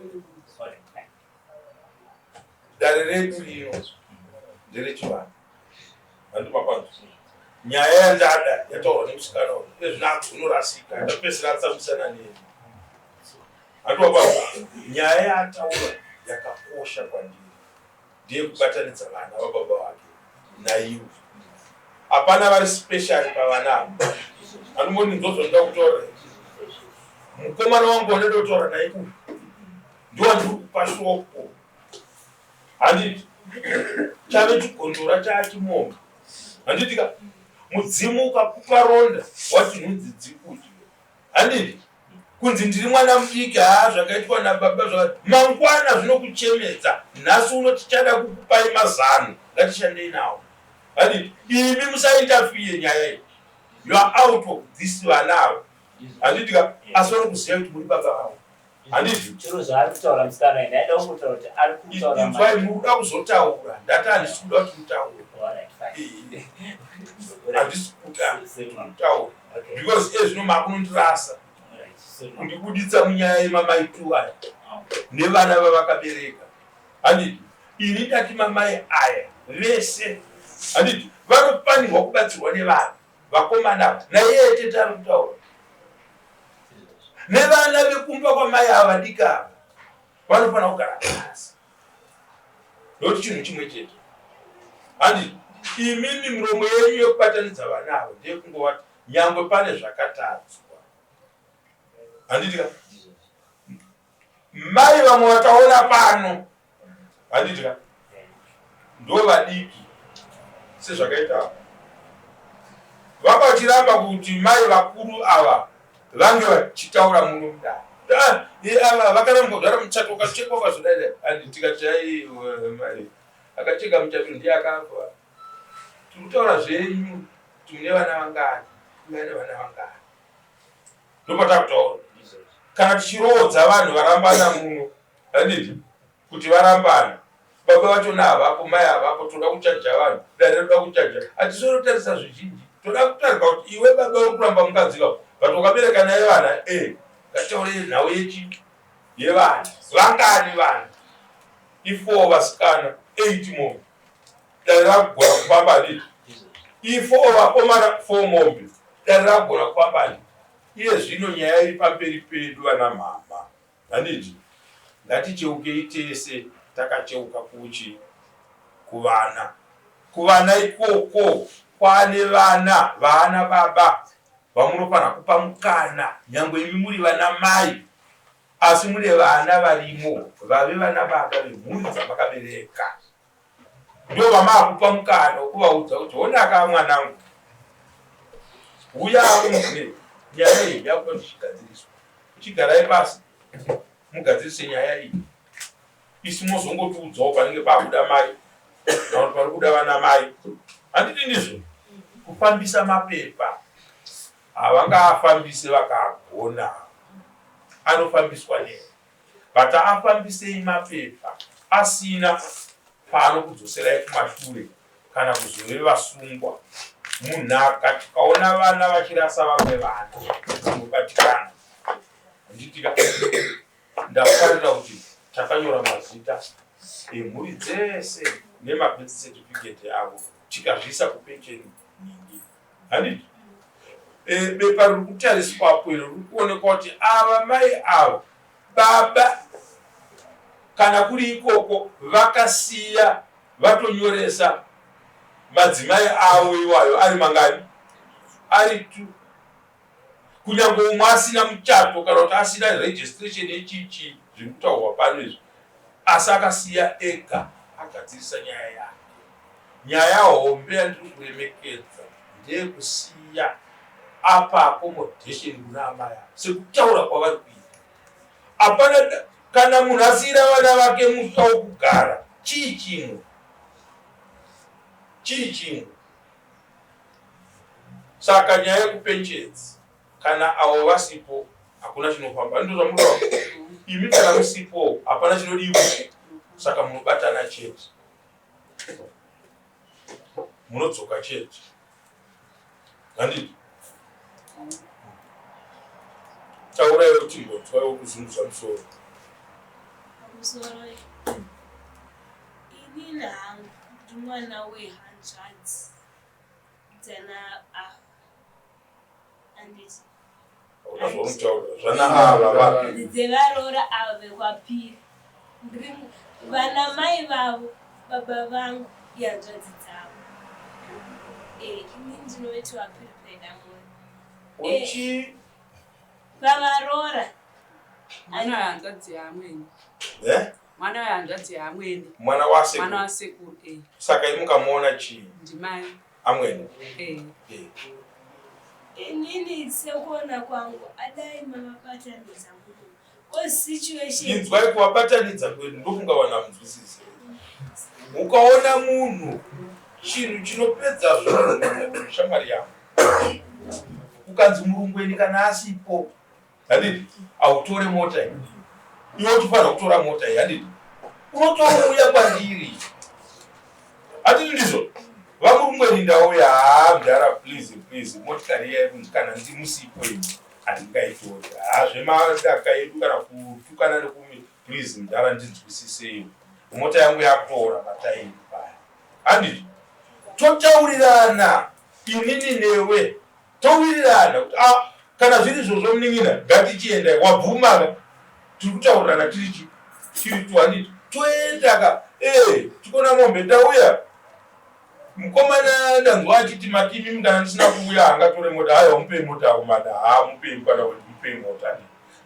dare redu rino nderechivanhu handimapanzwa nyaya yandada yataurwa nemusikana uyu ezvinanzi unorasika ndapedzisira atsamwisana neni handimapanzwa nyaya yaataura yakakosha kwandiri ndeyekubatanidza vana vababa vake naiwe hapana vari special pavana ava anomboni ndozvanoda kutaura mukomana wangu wanoda kutaura naye uyu ndowandiri kupa shoko handiti chave chigondora chaachimombe handiti ka mudzimu ukakupa ronda wati nhunzi dzikudye handiti. Kunzi ndiri mwana mudiki, haa zvakaitwa nababa zvaka mangwana zvinokuchemedza. Nhasi uno tichada kukupai mazano, ngatishandei nawo. Handiti imi musainterfere nyaya iyi. You are out of this vana ava. Handiti ka asi vari kuziva kuti muri baba vavo. Handiti chero zvaari kutaura musikana uyu ndaida kungotaura kuti ari kutaura inzwai muri kuda kuzotaura ndati handisi kuda kuti mutaure. Handisi kuda kuti mutaure because iye zvino makunondirasa kundibuditsa munyaya yemamai two aya nevana vavakabereka. Handiti ini ndati mamai aya vese handiti vanofanirwa kubatsirwa nevana vakomana ava naiye tete ari kutaura nevana vekumba kwamai ava vadiki ava vanofanira kugara pasi nokuti chinhu chimwe chete handiti imimi miromo yenyu yekubatanidza vana ava ndeyekungovati nyangwe pane zvakatadzwa handiti ka Mai vamwe vataona pano handiti ka ndo vadiki sezvakaita vanga vachiramba kuti mai vakuru ava vange vachitaura muno mudare ah, ava vakaramba kuzvara muchato ukachekwa ukazodai and tikati ai mai akacheka muchato ndiye akafa tiri kutaura zvenyu kuti mune vana vangani vane vana vangani ndopatakutaura kana tichiroodza vanhu varambana muno handiti kuti varambana baba vachona havapo mai havapo toda kuchaja vanhu dare roda kuchaja hatisorotarisa zvizhinji toda kutarika kuti iwe baba uri kuramba mukadzi ka but wakabereka naye vana e eh, ngataure nhau yechi yevana vangani vana ifour vasikana eight mombe dare rakugona kufamba handiti ifour vakomana four mombe Dare rakugona kufamba handiti? Iye zvino nyaya iri pamberi pedu vana mhamha handiti? Ngaticheukei tese takacheuka kuchi kuvana. Kuvana ikoko kwaane vana vaana baba vamunofanira kupa mukana nyangwe imi muri vana mai asi mune vana varimo vave vana baba vemhuri dzamakabereka. Ndovamaakupa mukana wekuvaudza kuti honaka mwanangu huya unzwe nyaya iyi yakuda kuti zvigadziriswe. Chigarai pasi mugadzirise nyaya iyi. Isu mozongotiudzawo panenge pakuda mai kana kuti pari kuda vana mai. Handiti ndizvo? Kufambisa mapepa havangaafambise vakaagona, anofambiswa nei? But afambisei mapepa asina paanokudzoserai kumashure kana kuzove vasungwa munhaka tikaona vana vachirasa vamwe vana tinobatikana handitika ndafarira kuti takanyora mazita emhuri dzese nemabirth certificate avo tikazviisa kupensheni nhingi handiti e, bepa riri kutariswapo iro riri kuonekwa kuti ava mai ava baba kana kuri ikoko vakasiya vatonyoresa madzimai avo iwayo ari mangani ari tu kunyange umwe asina muchato kana kuti asina registration yechichi zviri kutaurwa pano izvi asi akasiya ega agadzirisa nyaya yake Nyaya hombe yandiri kuremekedza ndeyekusiya apa accommodation kuna amai ava sekutaura kwavari kuita. Hapana kana munhu asiira vana vake musha wokugara chii chimwe chii chimwe. Saka nyaya yekupensions kana avo vasipo hakuna chinofamba ndozvamureva imi kana musipo hapana chinodiwa saka munobatana chete. Munodzoka chete. Handiti? Taurai kuti mbonzwa wekuzunguza musoro. Musoro inini hangu ndi mwana wehanzvadzi dzana ava handiti dzevaroora ava vekwapiri ndiri vana mai vavo baba vangu ihanzvadzi dzavo eh, ini ndinoveti wapiri paidamuri eh, pavaroora mwana wehanzvadzi yaamwene eh? mwana wehanzvadzi yaamwene mwana wasekuru mwana wasekuru saka imukamuona chii ndimai amwene eh. eh. Inini sekuona kwangu adai mavabatanidza muno cause situation. Inzwai kuvabatanidza kwedu ndokunga vanhu hamunzwisise. Ukaona munhu chinhu chinopedza zvinhu shamwari yangu ukanzi murungweni kana asipo handiti hautore mota iyi iwe uchifanira kutora mota iyi handiti unotouya kwandiri handiti ndizvo vamurungweni ndauya haa mdhara please please motikari iya yekunzi kana ndimusipo ini handingaitori haa zvemadaka edu kana kutukana nekumi please mdhara ndinzwisiseiwo mota yangu yakutoora matairi paya handiti totaurirana inini newe towirirana kuti ah, kana zviri izvozvo munin'ina ngatichiendai wabvuma ka tiri kutaurirana tiri chi tiri tuhanditi toenda ka ee tikona mombe ndauya mukomana ndanzwa achiti matimi kana ndisina kuuya hangatore mota haiwa mupei mota akomana ha mupei mukana wedu mupei mota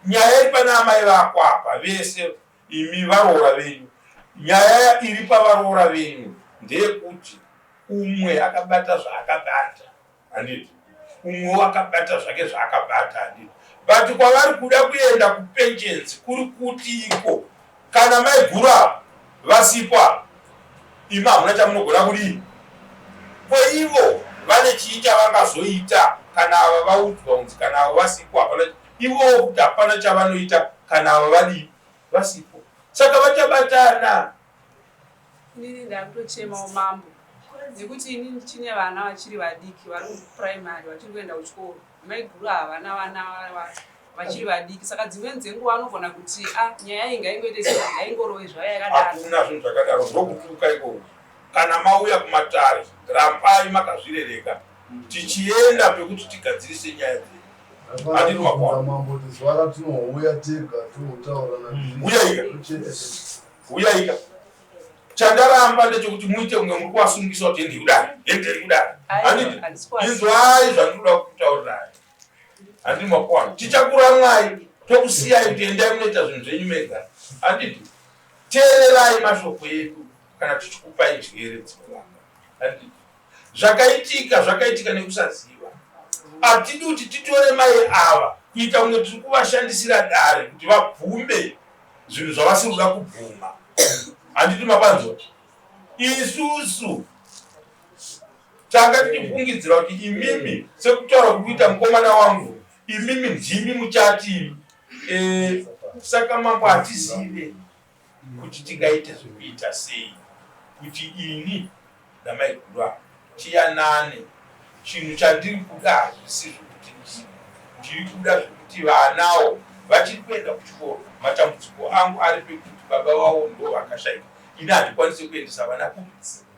nyaya iri pana amai vako apa vese imi varoora venyu nyaya iri pavaroora venyu ndeyekuti umwe akabata zvaakabata handiti umwe wakabata zvake zvaakabata handiti but kwavari kuda kuenda kupenjenzi kuri kutiiko kana maiguru ava vasipo ava imi hamuna chamunogona kudii ko ivo vane chii chavangazoita kana ava vaudzwa kunzi kana avo vasipo hapana ivowo kuti hapana chavanoita kana ava vadii vasipo saka vachabatana Inini ndakutochemawo mambo nekuti ini ndichine vana vachiri vadiki vari kupuraimari vachiri kuenda kuchikoro maiguru havana vana vachiri vadiki saka dzimweni dzenguva anogona kuti a ah, nyaya iyi ngaingoite sei ngaingorove zvayo yakadaro hakuna zvinhu zvakadaro ndokutuka ikoko kana mauya kumatare rambai makazvirereka tichienda pekuti tigadzirise nyaya dzedu handiti makona mambo zuva ratinouya tega totaura uyaika Huyaika. Chandaramba ndechekuti muite kunge muri kuvasungisa kuti endei kudare, endei kudare. Handiti inzwai zvandinoda kutaurirai. Handiti makuwana. Tichakuramwai tokusiyai kuti endai munoita zvinhu zvenyu mega. Handiti teererai mashoko edu kana tichikupai njere dzinovaka. Handiti Zvakaitika zvakaitika nekusaziva. Hatidi kuti titore mai ava kuita kunge tiri kuvashandisira dare kuti vabvume zvinhu zvavasiri kuda kubvuma. Handiti mapanzwa? Isusu tanga tichifungidzira kuti imimi sekutaura kuri kuita mukomana wangu imimi ndimi muchati e, saka mambo hatizive kuti tingaite zvekuita sei kuti ini namaiguru ava tiyanane. Chinhu chandiri kuda hazvisi zvekuti ndiri kuda zvekuti vanawo vachiri kuenda kuchikoro. Matambudziko angu ari pekuti baba vavo ndo vakashaika, ini handikwanise kuendesa vana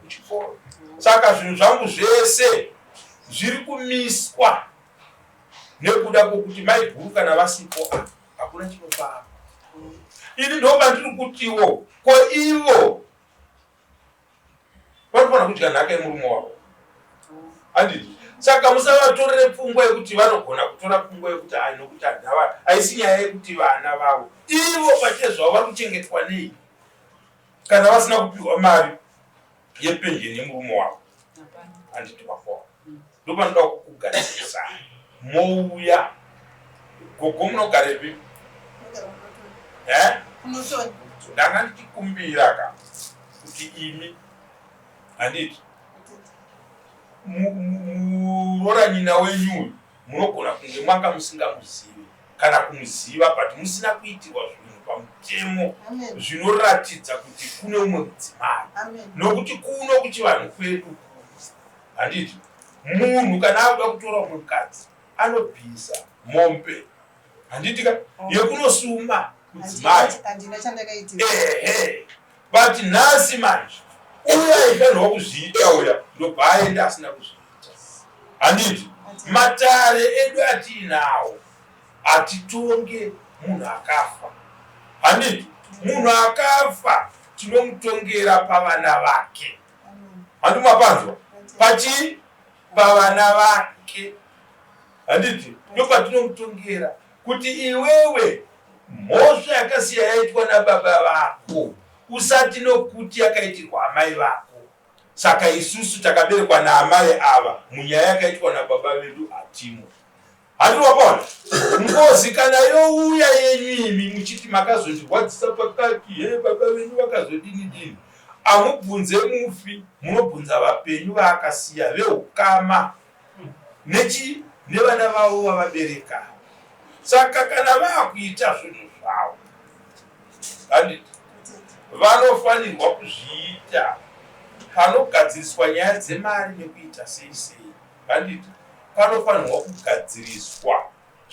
kuchikoro. Saka zvinhu zvangu zvese zviri kumiswa nekuda kwokuti maiguru kana vasipo hakuna chinofamba. Ini ndopandiri kutiwo ko ivo vanofanira kudya nhaka yemurume wavo handiti saka musavatorere pfungwa yekuti vanogona kutora pfungwa yekuti ai nokuti handava haisi nyaya yekuti vana vavo ivo pachezvavo vari kuchengetwa nei kana vasina kupiwa mari yepenjeni yemurume wavo handiti vakoa ndopanoda kukugadzirisa mouya gogo munogarepi eh? ndanga ndichikumbira ka kuti imi handiti muroora nyina wenyu uyu munogona kunge mwanga musingamuzivi kana kumuziva but musina kuitirwa zvinhu pamutemo zvinoratidza kuti kune umwe mudzimai nokuti kuno kuchivanhu kwedu handiti munhu kana akuda kutora umwe mukadzi anobvisa mombe handiti ka yekunosuma mudzimai ehe but nhasi manje uya aifanirwa kuzviita uya ndobva aenda asina kuzviita handiti matare edu atiinawo hatitonge munhu akafa handiti munhu akafa tinomutongera pavana vake Handi mapanzwa pachii pavana vake handiti ndopatinомutongera kuti iwewe mhosva yakasiya yaitwa nababa vako usati nokuti yakaitirwa amai vako saka isusu takaberekwa naamai ava munyaya yakaitwa nababa vedu hatimo. Handiti wapaona? Ngozi kana youya yenyu imi muchiti makazondirwadzisa pakati, he baba venyu vakazodini dini. Amubvunze mufi, munobvunza vapenyu vaakasiya veukama nechi nevana vavo vavabereka. Saka kana vakuita zvinhu zvavo, handiti vanofanirwa kuzviita panogadziriswa nyaya dzemari nekuita sei sei. Handiti panofanirwa kugadziriswa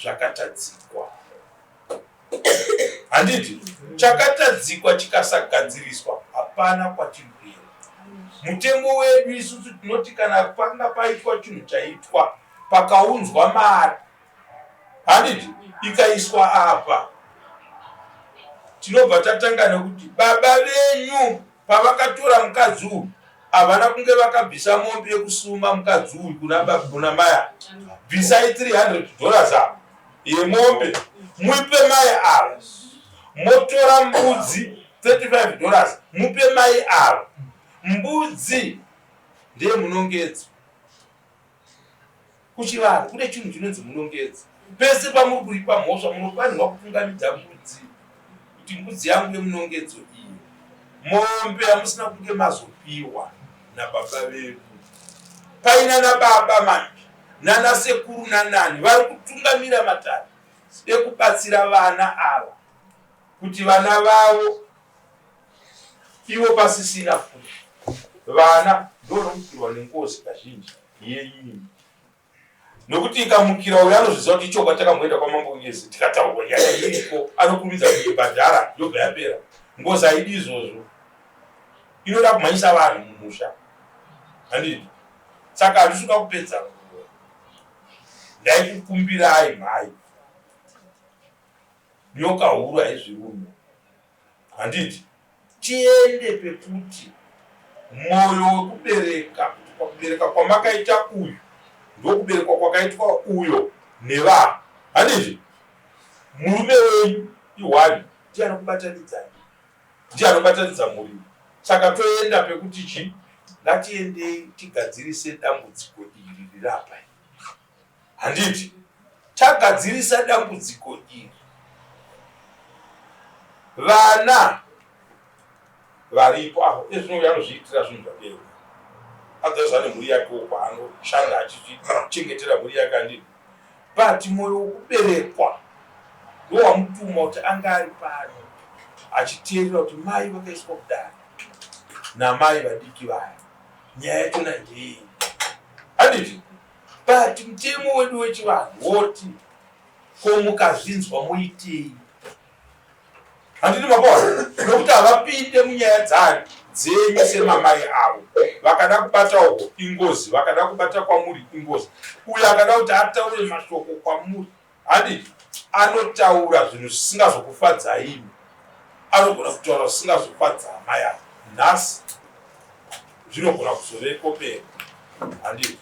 zvakatadzikwa. Handiti chakatadzikwa chikasagadziriswa hapana kwatiri kuenda. Mutemo wedu isusu tinoti kana panga paitwa chinhu chaitwa pakaunzwa mari handiti ikaiswa apa tinobva tatanga nekuti baba venyu pavakatora mukadzi uyu havana kunge vakabvisa mombe yekusuma mukadzi uyu kuna mai ava bvisai 300 dollars apa yemombe muipe mai ava motora mbudzi 35 dollars mupe mai ava mbudzi ndeyemunongedzo Kuchivanhu kune chinhu chinonzi munongedzo. Pese pamuri kuripa mhosva munofanirwa kutungamidza mbudzi kuti mbudzi yangu yemunongedzo iyi. Mombe yamusina kunge mazopiwa nababa vedu. Paina nababa manje nana sekuru nanani vari kutungamira matare ekubatsira vana ava kuti vana vavo ivo pasisina futi vana ndonomukirwa nengozi kazhinji yenyu nokuti ikamukira uyo anozviziva kuti ichokwa takamboenda kwamambo ngezi tikataurwa nyaya iriko anokurumidza kuibhadhara yobva yapera ngozi haidi izvozvo inoda kumhanyisa vanhu mumusha handidi saka handisi kuda kupedza nguva ndaikukumbirai mhai nyoka huru haizvirume Handiti tiende pekuti moyo wekubereka kuti pakubereka kwamakaita uyu ndokuberekwa kwakaitwa uyo nevanhu handiti murume wenyu ihwani ndiye anokubatanidzai ndiye anobatanidza mhuri saka toenda pekuti chi ngatiendei tigadzirise dambudziko iri rirapa Handiti tagadzirisa dambudziko iri vana varipo apo ezvino uyo anozviitira zvinhu zvake ega adzazva nemhuri yake uko anoshanda achizvichengetera mhuri yake handiti but mwoyo wekuberekwa ndowamutuma kuti anga ari pano achiteerera kuti mai vakaiswa kudare namai vadiki vaya nyaya yachona ndeyei handiti But mutemo wedu wechivanhu woti ko mukazvinzwa moitei? Handiti mapaona nokuti havapinde munyaya dzani dzenyu semamai avo. Vakada kubata uko ingozi, vakada kubata kwamuri ingozi. Uyo akada kuti ataure mashoko kwamuri Handiti anotaura zvinhu zvisingazokufadzai imi, anogona kutaura zvisingazofadza amai ava nhasi, zvinogona kuzoveko mberi. Handiti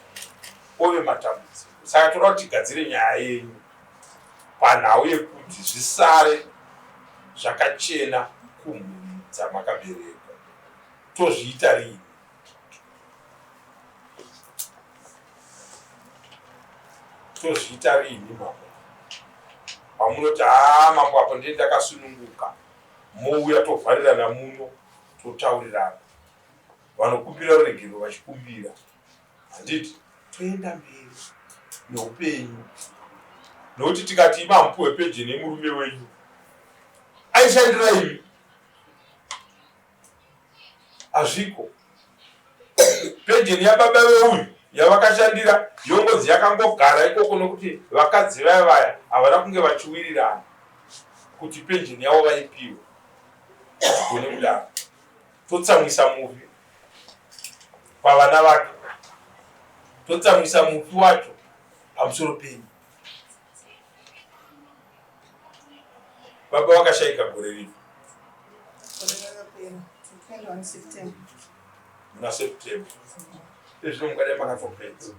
ove matambudziko. Saka toda kuti tigadzire nyaya yenyu panhau yekuti zvisare zvakachena kumhuri dzamakaberekwa. Tozviita riini? Tozviita riini mambo? Pamunoti haa mambo apo ndiye ndakasununguka, mouya tovharirana muno totaurirana. Vanokumbira ruregerero vachikumbira, handiti? Toenda mberi neupenyu nokuti tikati imi hamupiwe penjeni yemurume wenyu aishandira imi Hazviko. Penjeni yababa veuyu yavakashandira yongonzi yakangogara ikoko nokuti vakadzi vaya vaya havana kunge vachiwirirana kuti penjeni yavo vaipiwe. Hatigone kudaro. Totsamwisa mufi pavana vake. Totsamwisa mufi wacho pamusoro penyu. Baba vakashaika gore ripi? Muna September. Ezvino mungadai makatopedza.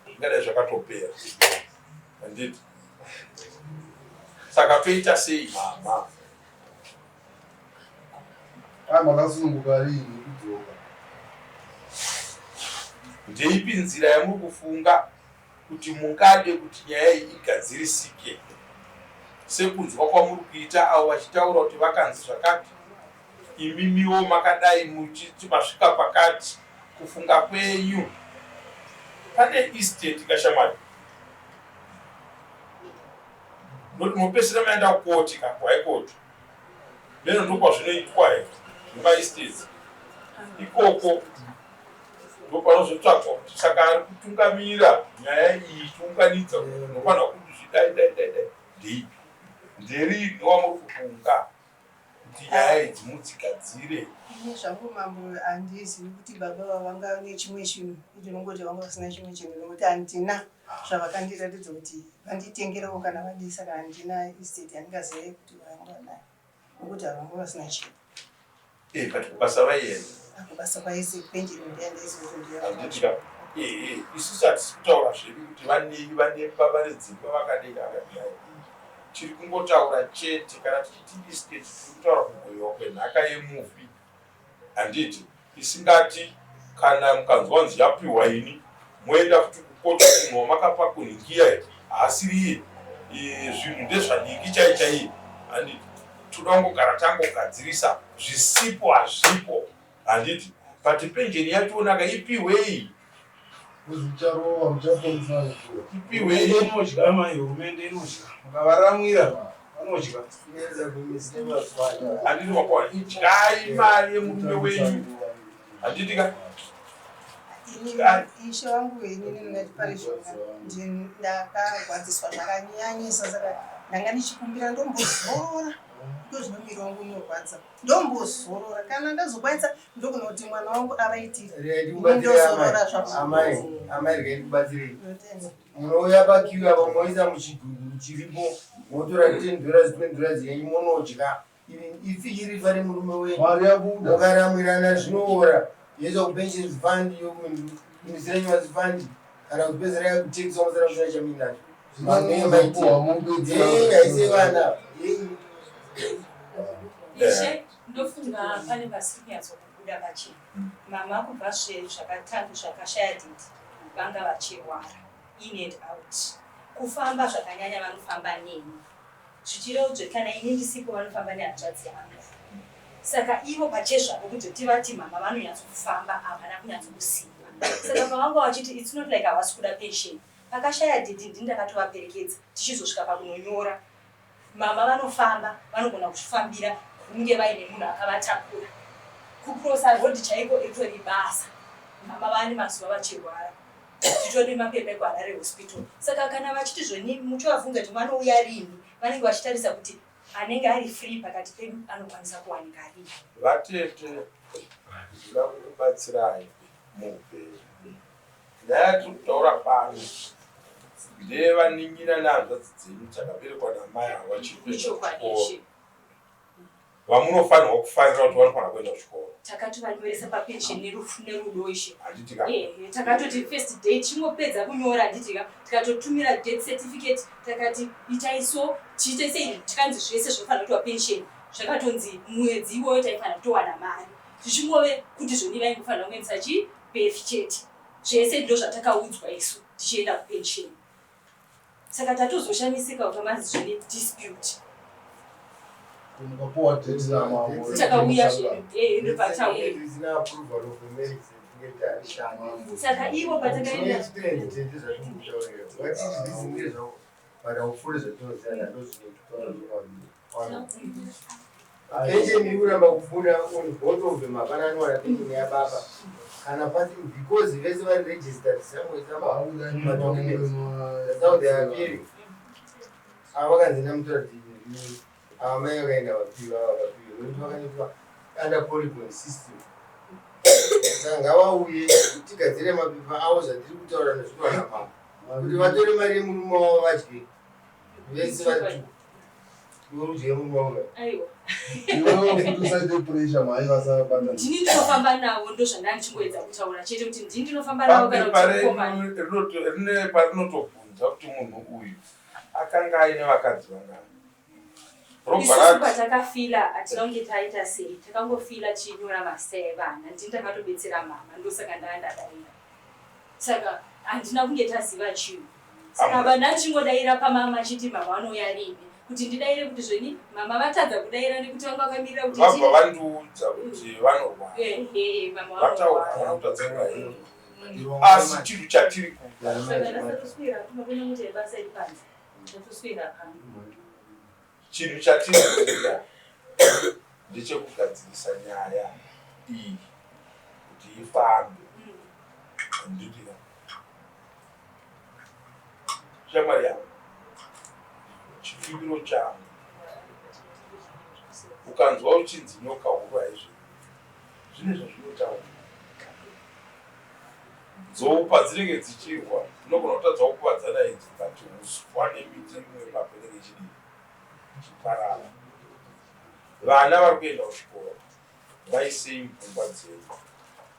Zvingadai zvakatopera. Handiti? Saka toita sei mama? Ah, makasununguka rini kudzoka? Ndeipi nzira yamuri kufunga? kuti mungade kuti nyaya iyi igadzirisike sekunzwa kwamuri kuita avo vachitaura kuti vakanzi zvakati imimiwo makadai muchiti masvika pakati kufunga kwenyu pane estate kashamwari noti mopesera maenda kukoti ka kuhaikoti meno ndokwazvinoitwa here zvemaestates ikoko ndopanozotsvagwa kuti saka ari kutungamira nyaya iyi chiunganidza unofanira kuti zvidai dai dai dai ndeipi nderipi wamuri kufunga kuti nyaya idzi mudzigadzire. Ini zvangu mambo handizivi kuti baba vavanga nechimwe chinhu ndinongoti vanga vasina chimwe chinhu nekuti handina zvavakandiratidza kuti vanditengerawo kana vadii saka handina estate yandingazive kuti vanga vanayo nekuti havanga vasina chinhu. Eh, but kubasa vaienda. Kubasa kwaisi penjeni ndiyandaiziva kuti ndiyo. Handiti ka? Eh, eh, isusu hatisi kutaura zvedu kuti vanei vanepa vane dzimba vakadei vakadai. Tiri kungotaura chete kana tichiti estate tiri kutaura kugoyiwa kwenhaka yemufi. Handiti isingati kana mukanzwa nzi yapiwa ini moenda futi kukoti kuti munhu wamakapa kunhingiya haasiriye zvinhu ndezvaningi chai chaiye handiti toda kungogara tangogadzirisa zvisipo hazvipo handiti but penjeni yachonaka ipiwei Mucharova, muchaporisana shuwa. Ipiwei. Inodya mai, hurumende inodya. Mukavaramwira vanodya. Handiti makona idyai mari yemurume wenyu. Handiti ka? Ini ishe wangu ini ndingati pari zvino ndakagwadziswa zvakanyanyisa saka ndanga ndichikumbira ndombozorora ndozvino muviri wangu unorwadza ndombozorora kana ndazokwanisa ndogona kuti mwana wangu avaitire ndozorora zvaamai amai regai ndikubatsirei munouya pakiu apa moisa muchiguguru chiripo motora 10 dollars 20 dollars yenyu monodya if iri fare murume wenyu mukaramwirana zvinoora yoisa kupensions fund yokumisira nyumazi fund kana kupedzera yakutekisa musara musara chamuinacho maneemaitiaise vana Ishe, ndofunga pane pasiri kunyatsokubuda pachena. Mama kubva zvakatanga zvakashaya didi vanga vachirwara in and out. Kufamba zvakanyanya vanofamba neni. Zvichireva kuti kana ini ndisipo vanofamba nehanzvadzi yangu. Saka ivo pachezvavo kuti tivati mama vanonyatsokufamba havana kunyatsokusimba. Saka pavanga vachiti it's not like havasi kuda pension. Pakashaya didi ndini ndakatovaperekedza tichizosvika pakunonyora. Mama vanofamba vanogona kuzvifambira kunge vaine munhu akavatakura. Kucrossa road chaiko ritori basa. Mama vane mazuva vachirwara. Titori nemapepa ekuHarare hospital. Saka kana vachiti zvoni muchovabvunza kuti vanouya rini vanenge vachitarisa kuti anenge ari free pakati pedu anokwanisa kuwanika rini. Vatete ndinoda kukubatsirai muupenyu. Nyaya yatiri kutaura pano ndeyevanin'ina nehanzvadzi dzenyu dzakaberekwa namai avo vachiri kuenda kuchikoro vamunofanirwa kufarira kuti vanofanira kuenda kuchikoro. Takatovanyoresa papension nerufu nerudo ishe. Handiti ka? Ehe, takatoti first day chingopedza kunyora handiti ka tikatotumira death certificate takati itai so tiite sei tikanzi zvese zvinofanira kuitwa pension zvakatonzi mwedzi iwoyo taifanira kutowana mari zvichingove kuti zvoni vaingofanira kungoendesa chii birth chete zvese ndozvatakaudzwa isu tichienda kupension saka tatozoshamisika kuti manzi zvine dispute takauya zvedopatauya saka ivo patakaenda Pension iri kuramba kubuda on both of them hapana anowana pension yababa kana pasi because vese vari registered somewhere somehow madocuments that's how they are appearing ava vakanzi namutora ava mai vakaenda vapiwa ava vapiwa nekuti vakanetwa under polygon system saka ngavauye tigadzire mapepa avo zvatiri kutaura nezvinowana mambo kuti vatore mari yemurume wavo vadye vese vari urudyi yemurume wavo aiwa Iwewe futi usaite pressure mai vasabata. Ndini ndinofamba navo ndozvandanga ndichingoedza kutaura chete kuti ndini ndinofamba navo kana Papepa kuti mukomana. renyu rine parinotobvunza kuti munhu uyu akanga aine vakadzi vangani. Robva Isusu rati patakafila hatina kunge taita sei takangofila tichinyora mazita evana ndini ndakatobetsera mama ndosaka ndanga ndadaira saka handina kunge taziva chinhu. Saka vanhu achingodaira pamama achiti mama vanouya rini kuti ndidaire kuti zveni mama vatadza kudaira nekuti vanga vakamirira kuti vabva vandiudza kuti vanorwara Ehe, mama vataura vanorwara. havana kutadza kudaira asi chinhu chatiri kuda Saka ndasatoswera kunokuona kuti basa iri panze ndatoswera pano. Chinhu chatiri kuda ndechekugadzirisa nyaya iyi kuti ifambe. Handiti ka? Shamwari yangu, chikumbiro changu, ukanzwa uchinzi nyoka huru haizvi, zvine zvazvinotaura. Nzou padzinenge dzichirwa dzinogona kutadza kukuvadzana idzi but uswa nemiti imwe ipapo inenge ichidii ichiparara. Vana vari kuenda kuchikoro vaisei mupfungwa dzenyu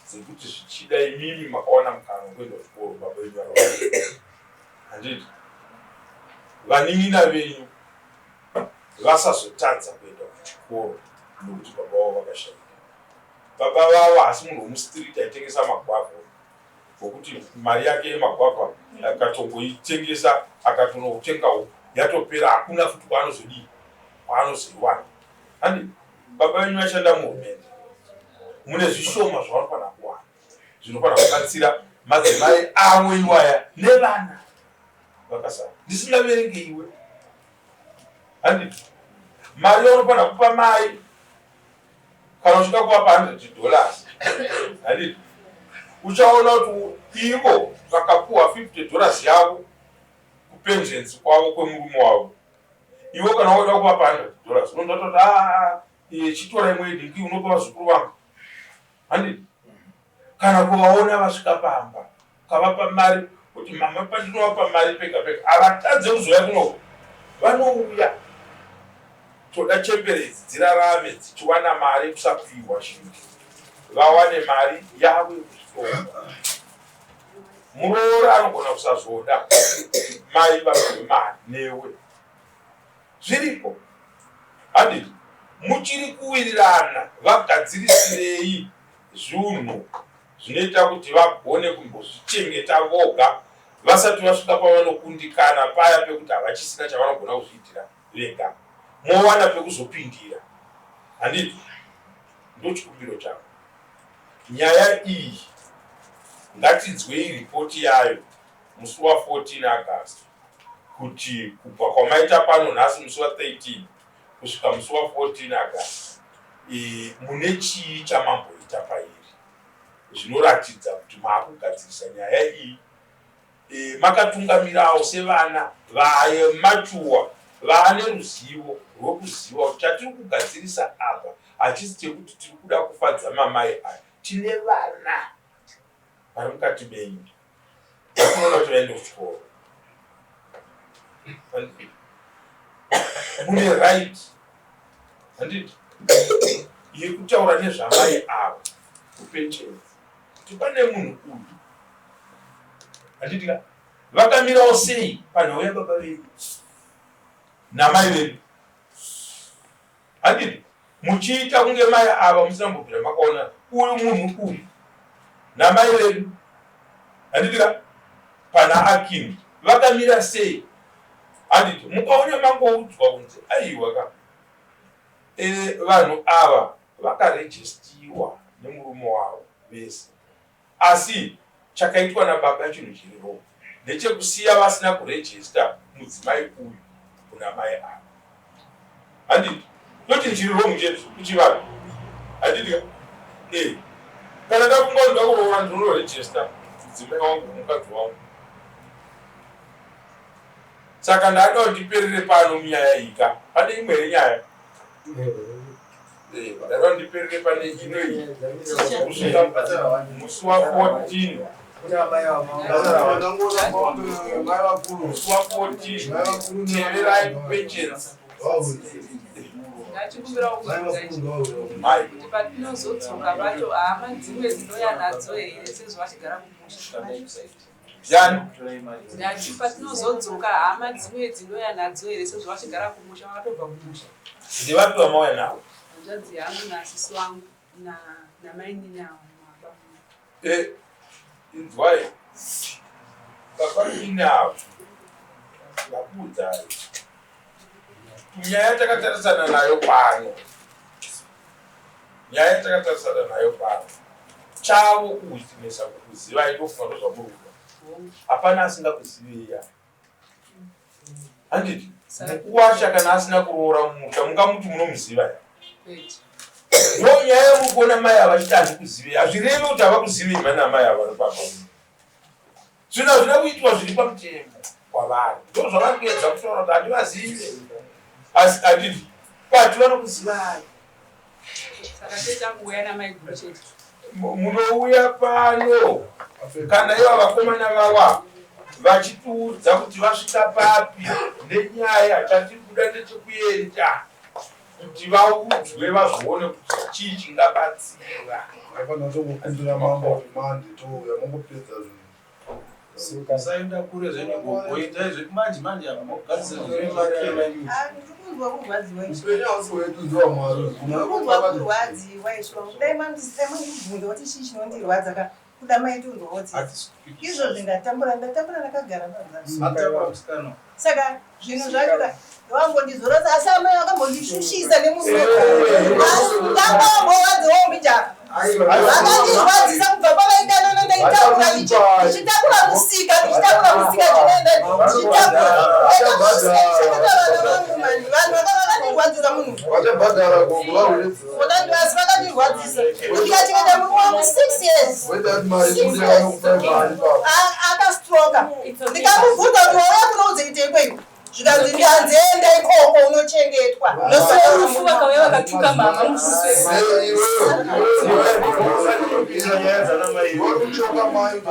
dzekuti zvichida imimi makawana mukana wekuenda kuchikoro baba venyu vari handiti vanin'ina venyu vasazotadza kuenda kuchikoro nekuti baba vavo vakashaika. Baba vavo haasi munhu wemustreet aitengesa magwavha wokuti mari yake yemagwavha akatongoitengesa akatonotenga huku yatopera hakuna futi kwaanozodii kwaanozoiwana. Handi baba venyu vashanda muhurumende mune zvishoma zvavanofanira kuwana zvinofanira kubatsira madzimai avo iwaya nevana vakasara ndisingaverenge iwe handi mari yaunofanira kupa mai kana uchida kuvapa 100 dollars handiti uchaona kuti ivo vakapuwa 50 dollars yavo kupensions kwavo kwemurume wavo iwe kana waida kuvapa 100 dollars unonda toti ah, iye chitora imwe idiki unopa vazukuru vangu handiti kana kuvaona vasvika pamba ukavapa mari kuti mama pandinovapa mari pega pega havatadze kuzouya kunoko vanouya toda chembere idzi dzirarame dzichiwana mari kusapihwa chinhu vawane mari yavo yekuzvitonga muroora anogona kusazoda mai vapiwe mari newe zviriko handiti muchiri kuwirirana vagadzirisirei zvunhu zvinoita kuti vagone kumbozvichengeta voga vasati vasvika pavanokundikana paya pekuti havachisina chavanogona kuzviitira vega mowana pekuzopindira handiti ndochikumbiro changu nyaya iyi ngatinzwei ripoti yayo musi wa 14 August kuti kubva kwamaita pano nhasi musi wa 13 kusvika musi wa 14 August e, mune chii chamamboita pairi zvinoratidza kuti maakugadzirisa nyaya iyi e, makatungamirawo sevana vamachuwa vaane ruzivo rwekuziva kuti chatiri kugadzirisa apa hachisi chekuti tiri kuda kufadza mamai aya tine vana vari mukati menyu vakunoda kuti vaende kuchikoro mune right handiti yekutaura nezvamai ava kupension kuti pane munhu uyu handiti ka vakamirawo sei panhau yababa vedu namai vedu Handiti muchiita kunge mai ava musina kumbobvira makaona uyu munhu uyu namai vedu handiti ka pana Akim vakamira sei handiti mukaona mangoudzwa kunzi aiwa ka e, vanhu ava vakarejistiwa nemurume wavo vese Asi chakaitwa nababa chinhu chiri wrong ndechekusiya vasina kuregister mudzimai uyu kuna mai ava. Handiti ndochinhu chiri wrong chete kuchivanhu. Handiti ka? Eh. Kana ndafunga kuti ndakuroora ndinoregister mudzimai wangu mukadzi wangu. Saka ndada kuti ndiperere pano munyaya iyi ka. Pane imwe here nyaya? Eh, ndada kuti ndiperere pane ino iyi. Kusvika musi wa 14. Musi wa 14 teverai patience. Ndachikumbira kubvunza ichi kuti patinozodzoka pacho hama dzimwe dzinouya nadzo here sezvo vachigara kumusha. Yani. Ndati patinozodzoka hama dzimwe dzinouya nadzo here sezvo vachigara kumusha vakatobva kumusha. Ndevapi vamauya navo? Hanzvadzi yangu nasisi wangu na namainini avo baba. Eh, inzwai. Baba ini avo. Ndakuudzai nyaya takatarisana nayo pano, nyaya takatarisana nayo pano, chavo kuwitinesa kukuzivai, ndofunga ndozvamuri kuda. Hapana asingakuzivei ya, handiti? Mukuwasha kana asina kuroora mumusha, mungamuti munomuziva ya? Ndo nyaya yamuri kuona mai ava vachiti handikuzivei, hazvirevi kuti havakuzivei. Mani amai ava vari papa, zvinhu hazvina kuitwa zviri pamutemo kwavari, ndo zvavari kuedza kutaura kuti handivazive, asi handiti but vanokuzivai. Saka techanguuya namaiguru chete? Munouya pano kana iva vakomana vava vachitiudza kuti vasvika papi nenyaya. Chatiri kuda ndechekuenda kuti vaudzwe, vazvione kuti chii chingabatsira. Aifanira tokukumbira mambo kuti mande touya mongopedza zvinhu. Musaenda kure zvenyu gogo, itai zvekumanje manje apa mogadzisa zvenyu. Ah, ndiri kunzwa kurwadziwa izvi. Upenyu hausi hwedu, ndewaMwari. Ndiri kunzwa kurwadziwa izvi. Dai mandibvunza kuti chii chinondirwadza ka, kuda maitonzwa kuti izvozvi ndatambura, ndatambura ndakagara panzasi. Ataura musikana. Saka zvinhu zvacho ka vambondizorodza, asi amai vakambondishushisa nemurume, ndakambovadzewo mbijana, vakandirwadzisa kubva pavaidanana. Ndaitakura, ndichitakura musika, ndichitakura musika, chinoenda ndichitakura, ndichichengeta vana vangu mani. Vanhu vakandirwadzisa munhu. Vachabhadhara gogo vahuredzi. Asi vakandirwadzisa, ndikachengeta murume wangu 6 years. Voita kuti mari Six kunde years. vanokupai mari papa. Akastroka, ndikamubvunza kuti wauya kunoudze ikweyo, zvikanzi ndihanzi enda ikoko unochengetwa. Nosi werufu vakauya vakatuka mama musi. Kupinza nyaya dzana mai. Uri kuchoka mai.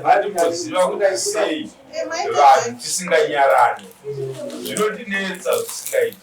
Handimboziva kuti sei vanhu tisinganyarani, zvinotinetsa zvisingaiti.